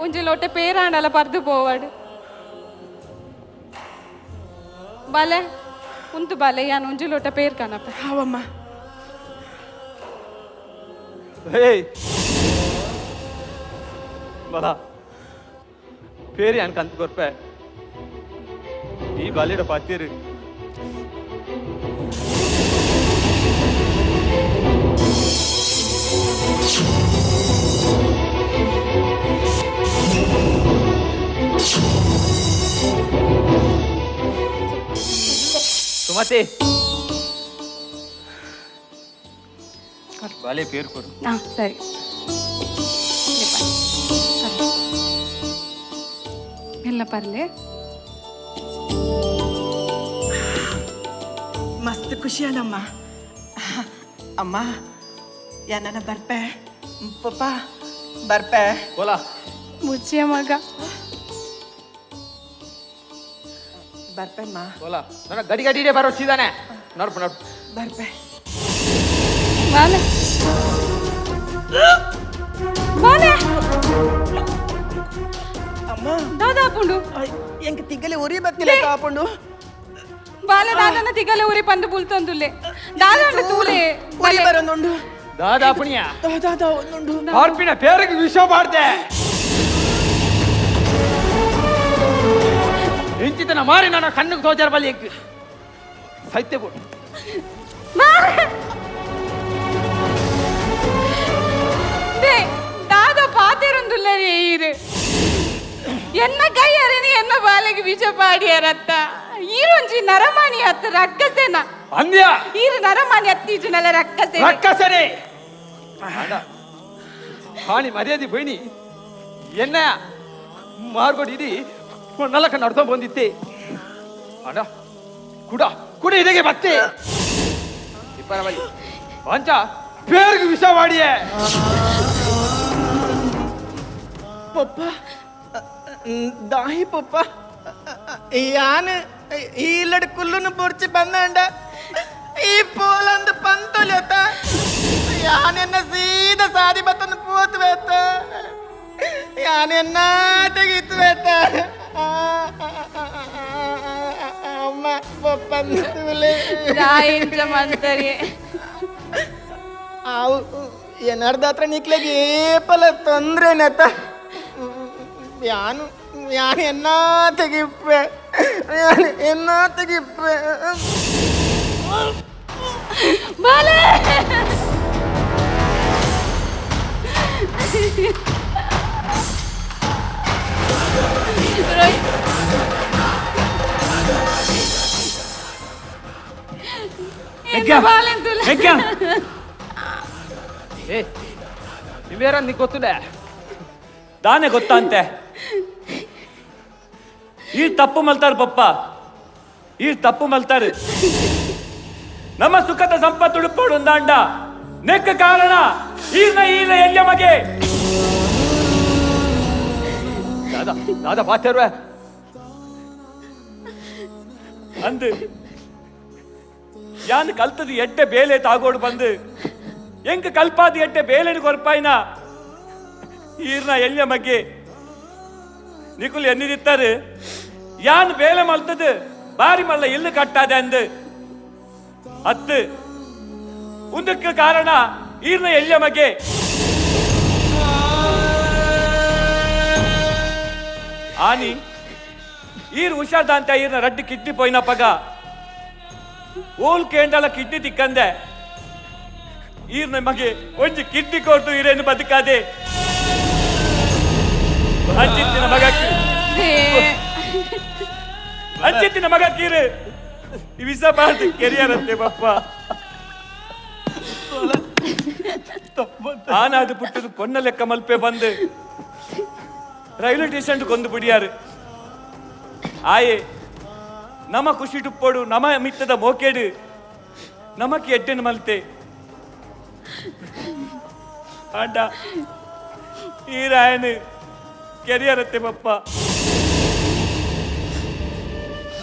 ಒಂಜಿ ಲೋಟೆ ಪೇರಾಂಡಲ ಪರ್ದು ಪೋವಡು ಬಾಲೆ ಉಂತು ಬಾಲೆ ಯಾನ್ ಒಂಜಿ ಲೋಟ ಪೇರ್ ಕನಪ. ಹಾವಮ್ಮ ಏಯ್ ಬಲ ಪೇರಿ ಅನ್ಕಂತ ಕೊರ್ಪೆ ಈ ಬಾಲಿಡ ಪಾತೀರು. Sumathi ಬಾಲೆ ಪೇರು ಕೊಡು. ಹಾಂ ಸರಿ, ಎಲ್ಲ ಪರ್ಲೆ. ಮಸ್ತ್ ಖುಷಿಯಾನಮ್ಮ. ಅಮ್ಮ ಯಾನ ಬರ್ಪೆ, ಪಪ್ಪ ಬರ್ಪೆ. ಬೋಲಾ ಮುಚ್ಚೆ ಮಗ ಬರ್ಪೆಮ್ಮ. ಬೋಲಾ ನನ್ನ ಗಡಿ ಗಡಿಡೆ ಬರೋ ಸೀದಾನೆ ನೋಡ್ಪ ನೋಡ್ ಬರ್ಪೆ. ಬಾಲೆ ಬಾಲೆ. ಅಮ್ಮ ದಾದಾಪುಂಡು ಎಂಕ ತಿಗಲೆ ಉರಿ ಬತ್ತಿಲ್ಲ ಕಾಪುಂಡು. ಬಾಲೆ ದಾದನ ತಿಗಲೆ ಉರಿ ಪಂದು ಬುಲ್ತೊಂದುಲ್ಲೆ ದಾದ ತೂಲೆ ಉರಿ ಬರೋನುಂಡು. ದಾದಾಪುಣಿಯ ದಾದಾ ಒಂದುಂಡು. ಕಾರ್ಪಿನ ಪೇರಿಗೆ ವಿಷ ಮಾಡ್ದೆ ಇಂಚಿತನ ಮಾರಿ ನನ್ನ ಕಣ್ಣಿಗೆ ತೋಜಾರ ಬಲ್ಲಿ ಎಂಕ್ ಸೈತ್ಯ ಬೋಡು. ದಾದ ಪಾತೆರೊಂದುಲ್ಲ ಈರು ಎನ್ನ ಕೈ ಅರೇನಿ ಎನ್ನ ಬಾಲೆಗೆ ವಿಷ ಪಾಡಿಯಾರತ್ತ. ಈರೊಂಜಿ ನರಮಾಣಿ ಅತ್ತ ರಕ್ಕಸೇನ ಅಂದ್ಯ ಈರು ನರಮಾಣಿ ಅತ್ತೀಜುನಲ್ಲ ರಕ್ಕಸೇನೆ ರಕ್ಕಸನೆ ಹಾಣಿ ಮರ್ಯಾದೆ ಬೈನಿ ಎನ್ನ ಮಾರ್ಗೋಡಿ ಇಡೀ ನಲಕ ನಡ್ಕೊಂಡ್ ಬಂದಿತ್ತೆ ಅಣ್ಣ. ಕುಡ ಕುಡ ಇದಕ್ಕೆ ಬತ್ತೆ ಇಪ್ಪರ ಬಲಿ ಪಂಚ ಪೇರ್ಗೆ ವಿಷ ಮಾಡಿಯೇ. ಪಪ್ಪ ದಾಹಿ ಪಪ್ಪ ಯಾನು ಈ ಇಲ್ಲಡ್ ಕುಲ್ಲುನು ಬುರ್ಚಿ ಬಂದಂಡ ಈ ಪೋಲಂದು ಪಂತೊಲೆತ ಯಾನೆನ್ನ ಸೀದ ಸಾದಿ ಬತ್ತಂದು ಪೋತ್ವೇತ ಯಾನೆನ್ನ ತೆಗಿತ್ವೇತ. ಅಮ್ಮ ಪಪ್ಪಂತುಲೆ ಮಂತರಿ ಆವು ಏನಾರ್ದಾತ್ರ ನಿಕ್ಲೆಗೆ ಏಪಲ ತೊಂದ್ರೆನತ. ಯಾನು ಯಾನು ಎನ್ನ ತೆಗಿಪ್ಪೆ ಯಾನು ಎನ್ನ ತೆಗಿಪ್ಪೆ. ಬಾಲೆ ಏ ನಿಮ್ಯಾರ ನೀ ಗೊತ್ತಿಲ್ಲ ದಾನೆ ಗೊತ್ತಾ ಅಂತೆ. ಈ ತಪ್ಪು ಮಲ್ತಾರ ಪಪ್ಪ, ಈ ತಪ್ಪು ಮಲ್ತಾರೆ. ನಮ್ಮ ಸುಖದ ಸಂಪತ್ತು ಉಂದಾಂಡ ನೆಕ್ಕ ಕಾರಣ ಈರ್ನ ಈರ್ನ ಎಲ್ಲಿಯ ಮಗೆ. ದಾದಾ ದಾದಾ ಪಾತೇರ್ವೆ ಅಂದು ಯಾನ್ ಕಲ್ತದ ಎಡ್ಡೆ ಬೇಲೆ ತಾಗೋಡು ಬಂದು ಎಂಕ ಕಲ್ಪಾದ ಎಡ್ಡೆ ಬೇಲೆನು ಕೊರ್ಪಾಯ್ನ ಈರ್ನ ಎಲ್ಲಿಯ ಬಗ್ಗೆ ನಿಕುಲ್ ಎನ್ನಿದಿತ್ತಾರೆ ಯಾನ್ ಬೇಲೆ ಮಲ್ತದು ಬಾರಿ ಮಲ್ಲ ಇಲ್ಲು ಕಟ್ಟಾದೆ ಅಂದು ಅತ್ತು ಉಂದಕ್ಕೆ ಕಾರಣ ಈರ್ನ ಎಲ್ಲಿಯ ಬಗ್ಗೆ. ಆನಿ ಈರ್ ಹುಷಾರ್ದಂತ ಈರ್ನ ರಡ್ಡು ಕಿಡ್ನಿ ಪೋಯಿನ ಪಗ ಓಲ್ ಕೇಂಡಲ ಕಿಡ್ನಿ ತಿಕ್ಕಂದೆ ಈರ್ನ ಮಗೆ ಒಂಜಿ ಕಿಡ್ನಿ ಕೊಟ್ಟು ಈರೇನು ಬದುಕಾದೆ. ಅಂಚಿತ್ತಿನ ಮಗ ಅಂಚಿತ್ತಿನ ಮಗ ಕೀರು ವಿಸ ಬಾರ್ದು ಕೆರಿಯರಂತೆ ಬಪ್ಪ. ಆನಾದು ಪುಟ್ಟದು ಪೊನ್ನ ಲೆಕ್ಕ ಮಲ್ಪೆ ಬಂದು ರೈಲ್ವೆ ಸ್ಟೇಷನ್ ಕೊಂದು ಬಿಡಿಯಾರು. ಆಯೆ ನಮ ಖುಷಿ ಟುಪ್ಪೋಡು ನಮ ಮಿತ್ತದ ಮೋಕೇಡು ನಮಕ್ಕೆ ಎಡ್ಡೆನು ಮಲ್ತೆ ಆಂಡ ಈ ರಾಯನು ಕೆರಿಯರತ್ತೆ ಪಪ್ಪ.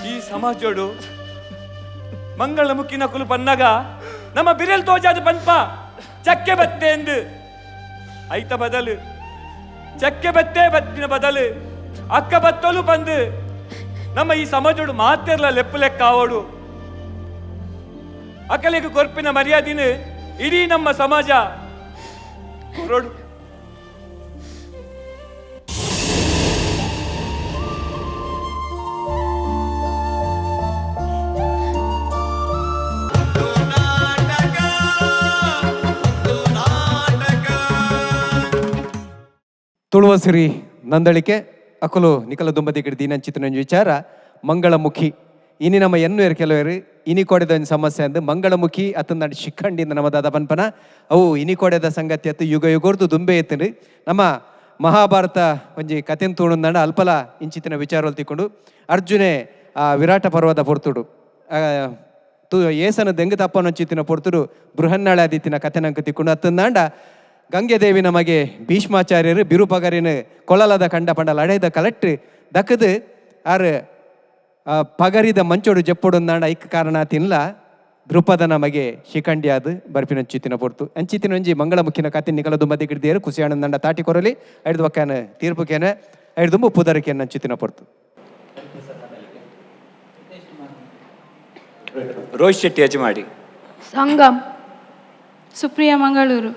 ಈ ಸಮಾಜೋಡು ಮಂಗಳ ಮುಕ್ಕಿನ ಕುಲು ಬನ್ನಾಗ ನಮ್ಮ ಬಿರಲ್ ತೋಜಾದ ಪನ್ಪ ಚಕ್ಕೆ ಬತ್ತೆ ಎಂದು ಐತ ಬದಲು ಚಕ್ಕೆ ಬತ್ತೆ ಬತ್ತಿನ ಬದಲು ಅಕ್ಕ ಬತ್ತಲು ಬಂದು ನಮ್ಮ ಈ ಸಮಾಜೋಡು ಮಾತಿರ್ಲ ಲೆಪ್ಪು ಲೆಕ್ಕ ಆವೋಡು. ಅಕಲಿಗೆ ಕೊರ್ಪಿನ ಮರ್ಯಾದಿನ ಇಡೀ ನಮ್ಮ ಸಮಾಜ ಕೊರೋಡು. ತುಳುವಸಿರಿ ನಂದಳಿಕೆ ಅಕುಲು ನಿಕಲ ದುಂಬದಿಗಡಿ ದೀನಂಚಿತನ ವಿಚಾರ ಮಂಗಳಮುಖಿ ಇನಿ ನಮ್ಮ ಎನ್ನುವೇರು ಕೆಲವರು ಇನಿ ಕೊಡೆದ ಒಂದು ಸಮಸ್ಯೆ ಅಂದು ಮಂಗಳಮುಖಿ ಅತ್ತಂದಾಂಡ ಶಿಖಂಡಿಂದ ನಮ್ಮ ದಾದ ಪನ್ಪನ ಅವು ಇನಿ ಕೊಡೆದ ಸಂಗತಿ ಅತ್ತು ಯುಗ ಯುಗೋರ್ದು ದುಂಬೆ ಎತ್ತಂಡು ನಮ್ಮ ಮಹಾಭಾರತ ಒಂಜಿ ಕತೆನ್ ತೂಣುಂದಾಂಡ ಅಲ್ಪಲ ಇಂಚಿತ್ತಿನ ವಿಚಾರలు ತಿಕ್ಕೊಂಡು ಅರ್ಜುನೆ ಆ ವಿರಾಟ ಪರ್ವದ ಪೊರ್ತುಡು ತು ಏಸನ ದೆಂಗು ತಪ್ಪನೊಂಚಿತ್ತಿನ ಪೊರ್ತುಡು ಬೃಹನ್ನಾಳಾದಿತ್ತಿನ ಕತೆನಂಕ ತಿಕ್ಕೊಂಡು ಅತ್ತಂದಾಂಡ ಗಂಗೆದೇವಿ ನಮಗೆ ಭೀಷ್ಮಾಚಾರ್ಯರು ಬಿರುಪಗರಿನ ಕೊಳಲದ ಕಂಡ ಪಂಡ ಲಡೈದ ಕಲಟ್ಟು ದಕ್ಕದು ಆರು ಪಗರಿದ ಮಂಚೋಡು ಜಪ್ಪೊಡುಂದಾಂಡ ಐಕ್ ಕಾರಣ ತಿನ್ಲ ದ್ರುಪದ ನಮಗೆ ಶಿಖಂಡಿಯಾದ ಬರ್ಪಿನ ಚಿತ್ತಿನ ಪೊರ್ತು ಅಂಚಿತ್ತಿನ ಒಂಜಿ ಮಂಗಳಮುಖಿನ ಕತೆ ನಿಕಲ ದುಂಬದಿ ಗಿಡ್ದಿಯರು ಕುಸಿಯಾಣಂದಾಂಡ ತಾಟಿ ಕೊರಲಿ ಐದು ಬಕ್ಕಾನ ತೀರ್ಪುಕೇನ ಐದು ದುಂಬು ಪುದರಿಕೆನ ಅಂಚಿತ್ತಿನ ಪೊರ್ತು. ರೋಹಿತ್ ಶೆಟ್ಟಿ ಅಜಮಾಡಿ, ಸಂಗಮ್, ಸುಪ್ರಿಯಾ ಮಂಗಳೂರು,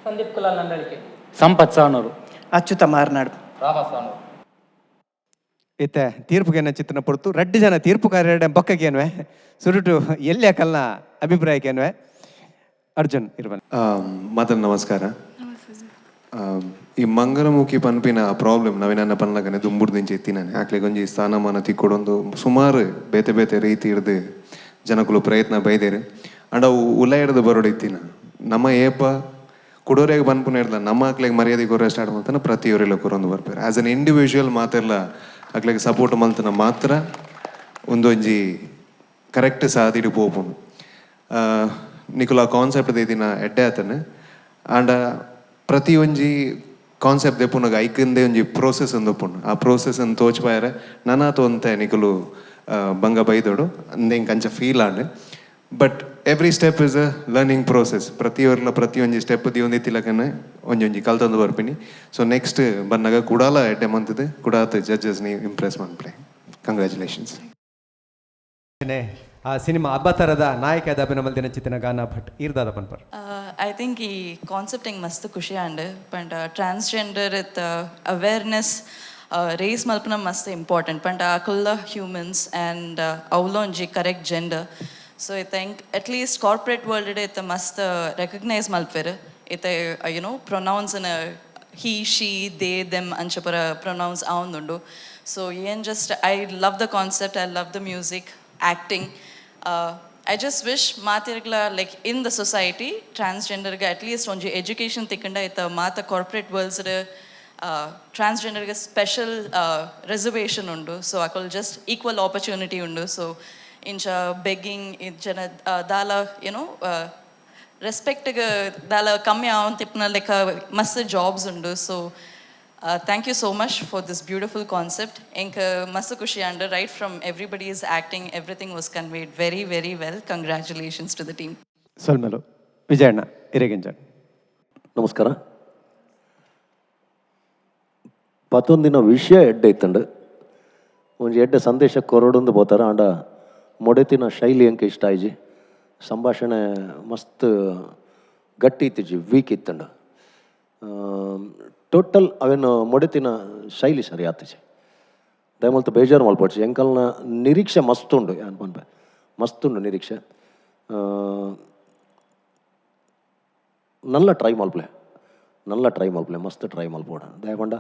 ಸಂದೀಪ್ ಕುಲಾಲ್ ನಂದಳಿಕೆ, ಸಂಪತ್ ಸಾನೂರು, ಅಚ್ಯುತ ಮಾರ್ನಾಡು, ರಾಮ ಸಾನೂರು. ಇತ್ತೆ ತೀರ್ಪುಗೇನ ಚಿತ್ರನ ಪೊರ್ತು ರಡ್ಡು ಜನ ತೀರ್ಪುಗಾರರ ಬೊಕ್ಕಗೇನ್ವೆ ಸುರುಟು ಎಲ್ಲಿ ಕಲ್ನ ಅಭಿಪ್ರಾಯಕ್ಕೇನ್ವೆ ಅರ್ಜುನ್ ಇರ್ಬನ್. ಮಾತನ್ ನಮಸ್ಕಾರ. ಈ ಮಂಗಲಮುಖಿ ಪನ್ಪಿನ ಪ್ರಾಬ್ಲಮ್ ನವೀನನ್ನ ಪನ್ಲಗನೆ ದುಂಬುಡ್ದಿಂಚಿ ಎತ್ತಿನಾನೆ ಆಕ್ಲೆಗ್ ಒಂಜಿ ಸ್ಥಾನಮಾನ ತಿಕ್ಕೊಡೊಂದು ಸುಮಾರು ಬೇತೆ ಬೇತೆ ರೀತಿ ಇರ್ದು ಜನಕುಲು ಪ್ರಯತ್ನ ಬೈದೇರು ಅಂಡ ಅವು ಉಲ ಹಿಡ್ದು ಬರೋಡು ಇತ್ತಿನ ನಮ್ಮ ಏಪ ಕುಡೋರೆಗ್ ಪನ್ಪುನ ಇರ್ದ ನಮ್ಮ ಆಕ್ಲೆಗ್ ಮರ್ಯಾದೆ ಕೊರ ಸ್ಟಾರ್ಟ್ ಮಲ್ತನ ಪ್ರತಿಯೊರಿಲ ಕೊರೊಂದು ಬರ್ಪೇರು as an individual ಮಾತೆರ್ಲ ಅಕ್ಲೆಗ್ ಸಪೋರ್ಟ್ ಮಲ್ತನ ಮಾತ್ರ ಒಂದೊಂಜಿ ಕರೆಕ್ಟ್ ಸಾದಿಡ್ ಪೋಪುಂಡು. ನಿಕುಲ ಕಾನ್ಸೆಪ್ಟ್ ದಿನ ಎಡ್ಡೆ ಆತನೆ ಆಂಡ ಪ್ರತಿಯೊಂಜಿ ಕಾನ್ಸೆಪ್ಟ್ ದೆಪ್ಪುನಗ ಐಕಂದೆ ಒಂಜಿ ಪ್ರೋಸೆಸ್ ಉಪ್ಪುಂಡು ಆ ಪ್ರೋಸೆಸ್ ಅನ್ನು ತೋಚ್ಪಾಯರೆ ನನಾತ ಒಂತೆ ನಿಕುಲು ಬಂಗ ಬೈದೋಡು ಅಂದೆ ಎಂಕ್ ಅಂಚ feel and but every step is a learning process. ಪ್ರತಿಯೊರ್ಲ ಪ್ರತಿಯೊಂಜಿ ಸ್ಟೆಪ್ ದಿವೊಂದಿತ್ತಿಲಕನೆ ಒಂಜೊಂಜಿ ಕಲ್ತೊಂದು ಬರ್ಪಿನಿ. ಸೊ ನೆಕ್ಸ್ಟ್ ಬನ್ನಗ ಕುಡಾಲ ಎಡ್ಡೆ ಮಂತುದು ಕುಡಾತ್ ಜಡ್ಜಸ್ ನಿ ಇಂಪ್ರೆಸ್ ಮನ್ಪುಲೆ. ಕಂಗ್ರ್ಯಾಚುಲೇಷನ್ಸ್. ಆ ಸಿನಿಮಾ ಅಬ್ಬತರದ ನಾಯಕದ ಅಭಿನಮಲ್ದಿನ ಚಿತ್ತಿನ ಗಾನ ಭಟ್ ಈರ್ದಾದ ಪನ್ಪರ್. I think ಈ ಕಾನ್ಸೆಪ್ಟ್ ಎಂಕ್ ಮಸ್ತ್ ಖುಷಿ ಆಂಡ್ ಪಂಡ ಟ್ರಾನ್ಸ್ಜೆಂಡರ್ ಇತ್ ಅವೇರ್ನೆಸ್ ರೇಸ್ ಮಲ್ಪುನ ಮಸ್ತ್ ಇಂಪಾರ್ಟೆಂಟ್ ಪಂಡ ಅಕುಲ್ಲ ಹ್ಯೂಮನ್ಸ್ ಆ್ಯಂಡ್ ಅವ್ಲೊಂಜಿ correct gender. So ಇತ್ತೆ ಎಂಕ್ at least corporate world ಇತ್ತೆ ಮಸ್ತ್ ರೆಕಗ್ನೈಸ್ ಮಲ್ಪೆರ್ ಇತ್ತೆ pronounce he, she, they, them ಅಂಚ ಪೂರ ಪ್ರೊನೌನ್ಸ್ ಆವೊಂದುಂಡು. ಸೊ ಏನ್ just I love the concept, I love the music, acting. I just wish ಮಾತೆರ್ಗ್ಲ like in the society ಟ್ರಾನ್ಸ್ಜೆಂಡರ್ಗೆ at least ಒಂಜಿ ಎಜುಕೇಷನ್ ತಿಕ್ಕಂಡ ಇತ್ತ ಮಾತ ಕಾರ್ಪೊರೇಟ್ ವರ್ಲ್ಡ್ಸ್ ಟ್ರಾನ್ಸ್ಜೆಂಡರ್ಗೆ ಸ್ಪೆಷಲ್ ರಿಸರ್ವೇಷನ್ ಉಂಡು. ಸೊ ಅಕುಲು just equal opportunity ಉಂಡು. ಸೊ ಇಂಚ ಬೆಗ್ಗಿಂಗ್ ಇಂಚನ ದಾಲ ಯುನೋ ರೆಸ್ಪೆಕ್ಟ್ಗೆ ದಾಲ ಕಮ್ಮಿ ಆವಂತಿಪ್ಪುನ ಲೆಕ್ಕ ಮಸ್ತ್ ಜಾಬ್ಸ್ ಉಂಡು. So thank you so much for this beautiful concept. ಎಂಕ್ ಮಸ್ತ್ ಖುಷಿ and right from everybody is acting, everything was conveyed very very well. Congratulations to the team. ಸೊಲ್ಮೆಲು ವಿಜಯಣ್ಣ ಇರೆಗಿಂಜ. ನಮಸ್ಕಾರ. ಪತ್ತೊಂದಿನ ವಿಷಯ ಎಡ್ಡೆ ಇತ್ತಂಡು ಒಂಜಿ ಎಡ್ಡೆ ಸಂದೇಶ ಕೊರೊಡೊಂದು ಪೋತಾರ ಆಂಡ ಮೊಡೆತಿನ ಶೈಲಿ ಎಂಕ್ ಇಷ್ಟ ಆಯ್ಜಿ. ಸಂಭಾಷಣೆ ಮಸ್ತ್ ಗಟ್ಟಿ ಇತ್ತಿಜಿ, ವೀಕ್ ಇತ್ತಂಡು. ಟೋಟಲ್ ಅವೇನು ಮೊಡೆತಿನ ಶೈಲಿ ಸರಿ ಆತಿಜಿ. ದಯಮಲ್ತ ಬೇಜಾರು ಮಲ್ಪೊಡ್ಚಿ. ಎಂಕಲ್ನ ನಿರೀಕ್ಷೆ ಮಸ್ತ್ ಉಂಡು, ಯಾನ್ ಪನ್ಪೆ ಮಸ್ತ್ ಉಂಡು ನಿರೀಕ್ಷೆ. ನಲ್ಲ ಟ್ರೈ ಮಲ್ಪಲೆ, ನಲ್ಲ ಟ್ರೈ ಮಲ್ಪಲೆ, ಮಸ್ತ್ ಟ್ರೈ ಮಲ್ಪೋಡ ದಯಪಂಡ.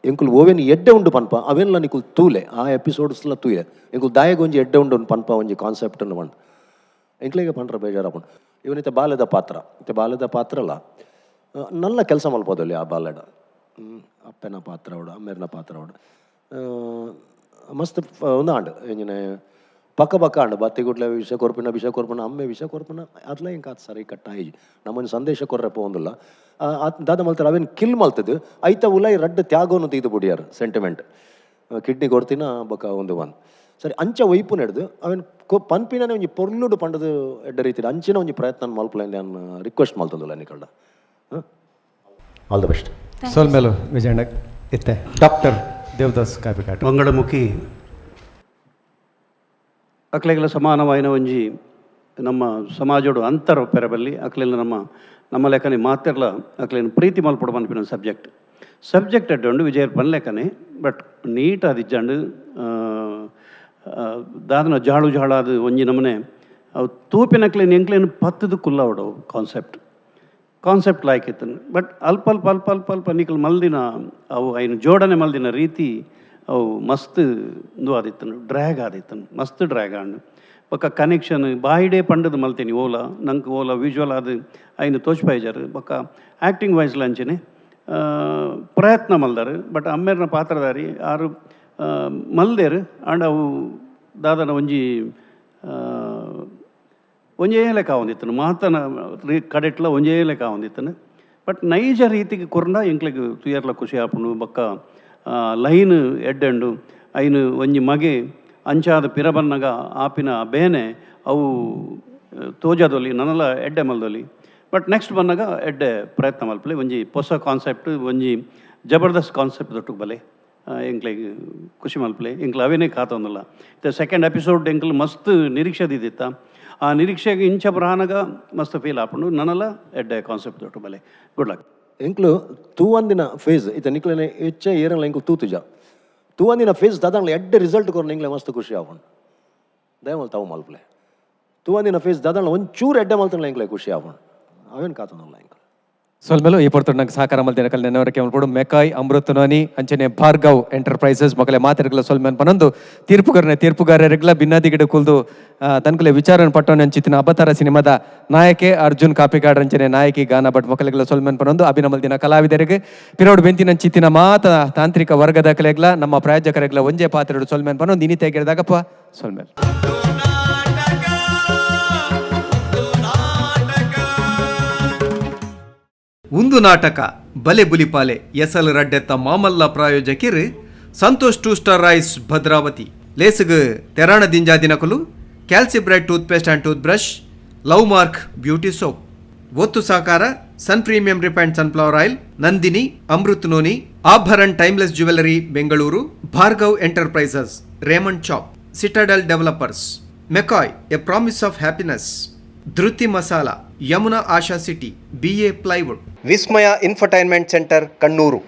ಎಂಕುಲು ಓವೇನು ಎಡ್ಡೆ ಉಂಡು ಪನ್ಪ ಅವೇನ್ಲ ನಿಕುಲು ತೂಲೆ ಆ ಎಪಿಸೋಡ್ಸ್ಲ ತೂಲೆ ಎಂಕುಲು ದಾಯಗ್ ಒಂಜಿ ಎಡ್ಡೆ ಉಂಡು ಪನ್ಪ ಒಂಜಿ ಕಾನ್ಸೆಪ್ಟ್ ಪಂಡ್ ಎಂಕ್ಲೆಗೆ ಪಂಡ್ರ ಬೇಜಾರಪುಂಡು. ಇವನಿತ ಬಾಲ್ಯದ ಪಾತ್ರ, ಇತ್ತೆ ಬಾಲ್ಯದ ಪಾತ್ರಲ ನಲ್ಲ ಕೆಲಸ ಮಲ್ಪೋದಲ್ಲಿ ಆ ಬಾಲ್ಯಡ ಅಪ್ಪನ ಪಾತ್ರ ಅವಡು ಅಮ್ಮೇರ್ನ ಪಾತ್ರ ಅವಡು ಮಸ್ತ್ ಒಂದು ಆಂಡ್ ಎಂಜಿನ ಪಕ್ಕ ಪಕ್ಕ ಆಂಡ್ ಬತ್ತಿ ಗುಡ್ಲೆ ವಿಷ ಕೊರ್ಪಿನ ವಿಷ ಕೊರ್ಪಿನ ಅಮ್ಮೆ ವಿಷ ಕೊರ್ಪಿನ ಅದ್ಲ ಎಂಕ್ ಆತ್ ಸರಿ ಕಟ್ಟ ಆಯ್ಜಿ. ನಮ್ಮೊಂಜಿ ಸಂದೇಶ ಕೊರ್ರೆ ಪೋವೊಂದುಲ್ಲ. ದಾದ ಮಲ್ತಾರೆ ಅವೇನು ಕಿಲ್ ಮಲ್ತದು ಐತ ಉಲೈ ರಡ್ಡ್ ತ್ಯಾಗೋನು ತೀದು ಬುಡಿಯಾರ್ ಸೆಂಟಿಮೆಂಟ್ ಕಿಡ್ನಿ ಕೊರ್ತಿನ ಬೊಕ ಒಂದು ಒನ್ ಸರಿ ಅಂಚ ಒಯ್ಪು ನೆಡ್ದು ಅವೇನು ಪನ್ಪಿನನೆ ಒಂಜಿ ಪೊರ್ಲುಡು ಪಂಡದು ಎಡ್ಡೆ ರೀತಿಡ್ ಅಂಚಿನ ಒಂಜಿ ಪ್ರಯತ್ನ ಮಲ್ಪುಲೆ ಯಾನ್ ರಿಕ್ವೆಸ್ಟ್ ಮಲ್ತೊಂದುಲ್ಲ ನಿಕಲ್ಡ. All the best. ಸೊಲ್ಮೆಲು ವಿಜಯಣ್ಣ. ಇತ್ತೆ ಡಾಕ್ಟರ್ ದೇವದಾಸ್ ಕಾಪಿಕಾಟ್. ಮಂಗಳಮುಖಿ ಅಕ್ಲೆಗ್ಲ ಸಮಾನವಾಯಿನ ಒಂಜಿ ನಮ್ಮ ಸಮಾಜೋಡು ಅಂತರ ಪೆರಬಲ್ಲಿ ಅಕ್ಲೆಲ್ಲ ನಮ್ಮ ನಮ್ಮ ಲೆಕ್ಕನೆ ಮಾತೆರ್ಲ ಅಕ್ಲೆನ ಪ್ರೀತಿ ಮಲ್ಪೊಡು ಪನ್ಪಿನ ಸಬ್ಜೆಕ್ಟ್ ಸಬ್ಜೆಕ್ಟ್ ಅಡ್ಡೊಂಡು ವಿಜಯರ್ ಪನ್ಲೆಕ್ಕನೆ ಬಟ್ ನೀಟ್ ಆದಿಜ್ಜಂಡು ದಾದನ ಜಾಳು ಜಾಳಾದ ಒಂಜಿ ನಮನೆ ಅವು ತೂಪಿನಕ್ಲೆನ್ ಎಂಕ್ಲೆನ್ ಪತ್ತದ ಕುಲ್ಲವಡು concept concept like ಇತ್ತನು. But ಅಲ್ಪ ಅಲ್ಪ ಅಲ್ಪ ಅಲ್ಪ ಅಲ್ಪ ನಿಕಲ್ ಮಲ್ದಿನ ಅವು ಐನು ಜೋಡಣೆ ಮಲ್ದಿನ ರೀತಿ ಅವು ಮಸ್ತ್ ಇಂದು ಆದಿತ್ತನು, ಡ್ರ್ಯಾಗ್ ಆದಿತ್ತನು, ಮಸ್ತ್ ಡ್ರ್ಯಾಗ್ ಆಂಡ್. ಬೊಕ್ಕ ಕನೆಕ್ಷನ್ ಬಾಯಿಡೇ ಪಂಡದು ಮಲ್ತೀನಿ ಓಲ ನಂಗೆ ಓಲ ವಿಜುವಲ್ ಆದ್ ಐನು ತೋಚ್ಪಾಯ್ಜಾರು. ಬೊಕ್ಕ ಆ್ಯಕ್ಟಿಂಗ್ ವೈಸ್ಲ ಅಂಚನೆ ಪ್ರಯತ್ನ ಮಲ್ದಾರು. ಬಟ್ ಅಮ್ಮೇರ್ನ ಪಾತ್ರಧಾರಿ ಆರು ಮಲ್ದೇರು. ಆಂಡ ಅವು ದಾದನ ಒಂಜಿ ಒಂಜೇ ಲೆಕ್ಕ ಆವೊಂದಿತ್ತನು, ಮಾತನ ಕಡೆಟ್ಲ ಒಂಜೇ ಲೆಕ್ಕ ಆವೊಂದಿತ್ತನು. ಬಟ್ ನೈಜ ರೀತಿಗೆ ಕೊರ್ಂಡ ಎಂಕ್ಲೆಗ್ ತುಯರ್ಲ ಖುಷಿ ಆಪುಂಡು. ಬೊಕ್ಕ ಲೈನ್ ಎಡ್ಡೆಂಡು ಐನು ಒಂಜಿ ಮಗೆ ಅಂಚಾದ ಪಿರ ಬನ್ನಗ ಆಪಿನ ಬೇನೆ ಅವು ತೋಜಾದೊಲಿ, ನನಲ ಎಡ್ಡೆ ಮಲ್ದೊಲಿ. ಬಟ್ ನೆಕ್ಸ್ಟ್ ಬನ್ನಗ ಎಡ್ಡೆ ಪ್ರಯತ್ನ ಮಲ್ಪಲೆ. ಒಂಜಿ ಪೊಸ ಕಾನ್ಸೆಪ್ಟ್, ಒಂಜಿ ಜಬರ್ದಸ್ತ್ ಕಾನ್ಸೆಪ್ಟ್ ದೊಟ್ಟುಗ್ ಬಲೆ, ಎಂಕ್ಲೆಗ್ ಖುಷಿ ಮಲ್ಪಲೆ. ಎಂಕ್ಲ ಅವೇನೇ ಕಾತೊಂದುಲ್ಲ. ಇತ್ತೆ ಸೆಕೆಂಡ್ ಎಪಿಸೋಡ್ ಎಂಕ್ಲು ಮಸ್ತ್ ನಿರೀಕ್ಷೆ ದೀದಿತ್ತ. ಆ ನಿರೀಕ್ಷೆಗೆ ಇಂಚ ಬರಾನಗ ಮಸ್ತ್ ಫೀಲ್ ಆಪುಂಡು. ನನಲ ಎಡ್ಡೆ ಕಾನ್ಸೆಪ್ಟ್ ದೊಟ್ಟು ಬಲೆ. Good luck. ಎಂಕ್ಲು ತೂವಂದಿನ ಫೇಸ್ ಇತ್ತೆ ನಿಕ್ಲೆನೆ ಹೆಚ್ಚ ಏರಲ್ಲ. ಎಂಕ್ಲು ತೂತುಜ ತೂವಂದಿನ ಫೇಸ್ ದಾದಾಂಡ್ಲ ಎಡ್ಡೆ ರಿಸಲ್ಟ್ ಕೊರ್ನ ಎಂಕ್ಲೆ ಮಸ್ತ್ ಖುಷಿ ಆಪುಂಡು. ದಯಮಲ್ ತಾವು ಮಲ್ಪಲೆ. ತೂವಂದಿನ ಫೇಸ್ ದಾದಾಂಡ್ಲ ಒಂಚೂರು ಎಡ್ಡೆ ಮಲ್ತಂಡ್ಲ ಎಂಕ್ಲೆ ಖುಷಿ ಆಪುಂಡು. ಅವೇನು ಕಾತೊಂದುಲ್ಲ ಎಂಕ್ಲು. ಸೊಲ್ಮೆಲು. ಈ ಪೊರ್ತುಡು ನಂಗೆ ಸಹಕಾರ ಮಲ್ದಿನ ಕಲ್ ನೆನವರಕ್ಕೆ ಮಲ್ಪೊಡು ಮೆಕಾಯ್, ಅಮೃತನೋನಿ ಅಂಚನೆ ಭಾರ್ಗವ್ ಎಂಟರ್ಪ್ರೈಸಸ್ ಮೊಕಲೆ ಮಾತೆರ್ಗಲ ಸೊಲ್ಮೆನ್ ಪನೊಂದು, ತೀರ್ಪುಗಾರನೆ ತೀರ್ಪುಗಾರರಿಗ್ಲ, ಬಿನ್ನಾದಿಗಿಡ ಕುಲ್ದು ತನ್ಕುಲೆ ವಿಚಾರನ್ ಪಟ್ಟೋನೆ ಅಂಚಿತ್ತಿನ ಅಬತಾರ ಸಿನಿಮಾದ ನಾಯಕೆ ಅರ್ಜುನ್ ಕಾಪಿಕಾಡ್ ಅಂಚನೆ ನಾಯಕಿ ಗಾನ ಭಟ್ ಮೊಕಲೆಗ್ಲ ಸೊಲ್ಮೆನ್ ಪನೊಂದು, ಅಭಿನಮಲ್ದಿನ ಕಲಾವಿದರಿಗೆ, ಪಿರೋಡ್ ಬೆಂತಿನ ಅಂಚಿತ್ತಿನ ಮಾತ ತಾಂತ್ರಿಕ ವರ್ಗದ ಕಲೆಗ್ಲ, ನಮ್ಮ ಪ್ರಾಯೋಜಕರಿಗ್ಲ ಒಂಜೇ ಪಾತ್ರೆಡು ಸೊಲ್ಮೆನ್ ಪನೊಂದು ಇನಿ ತೆಗೆದಾಗಪ್ಪ. ಸೊಲ್ಮೆಲ್. ಉಂದು ನಾಟಕ ಬಲೆ ಬುಲಿಪಾಲೆ ಎಸಲ್ ರಡ್ಡೆತ್ತ ಮಾಮಲ್ಲ ಪ್ರಾಯೋಜಕಿರ್ Santosh two star rice Bhadravati. ಲೇಸುಗು ತೆರಾಣ ದಿಂಜಾದಿನಕುಲು ಕ್ಯಾಲ್ಸಿ bread tooth paste and tooth brush, love mark beauty soap. ಒತ್ತು ಸಹಕಾರ ಸನ್ premium refined sunflower oil, Nandini, Amrit noni, Abharan timeless jewellery Bengaluru, Bhargav enterprises, Raymond chop, Citadel developers, McCoy a promise of happiness, Dhriti masala, Yamuna Asha city, BA plywood, Vismaya infotainment centre, Kannur.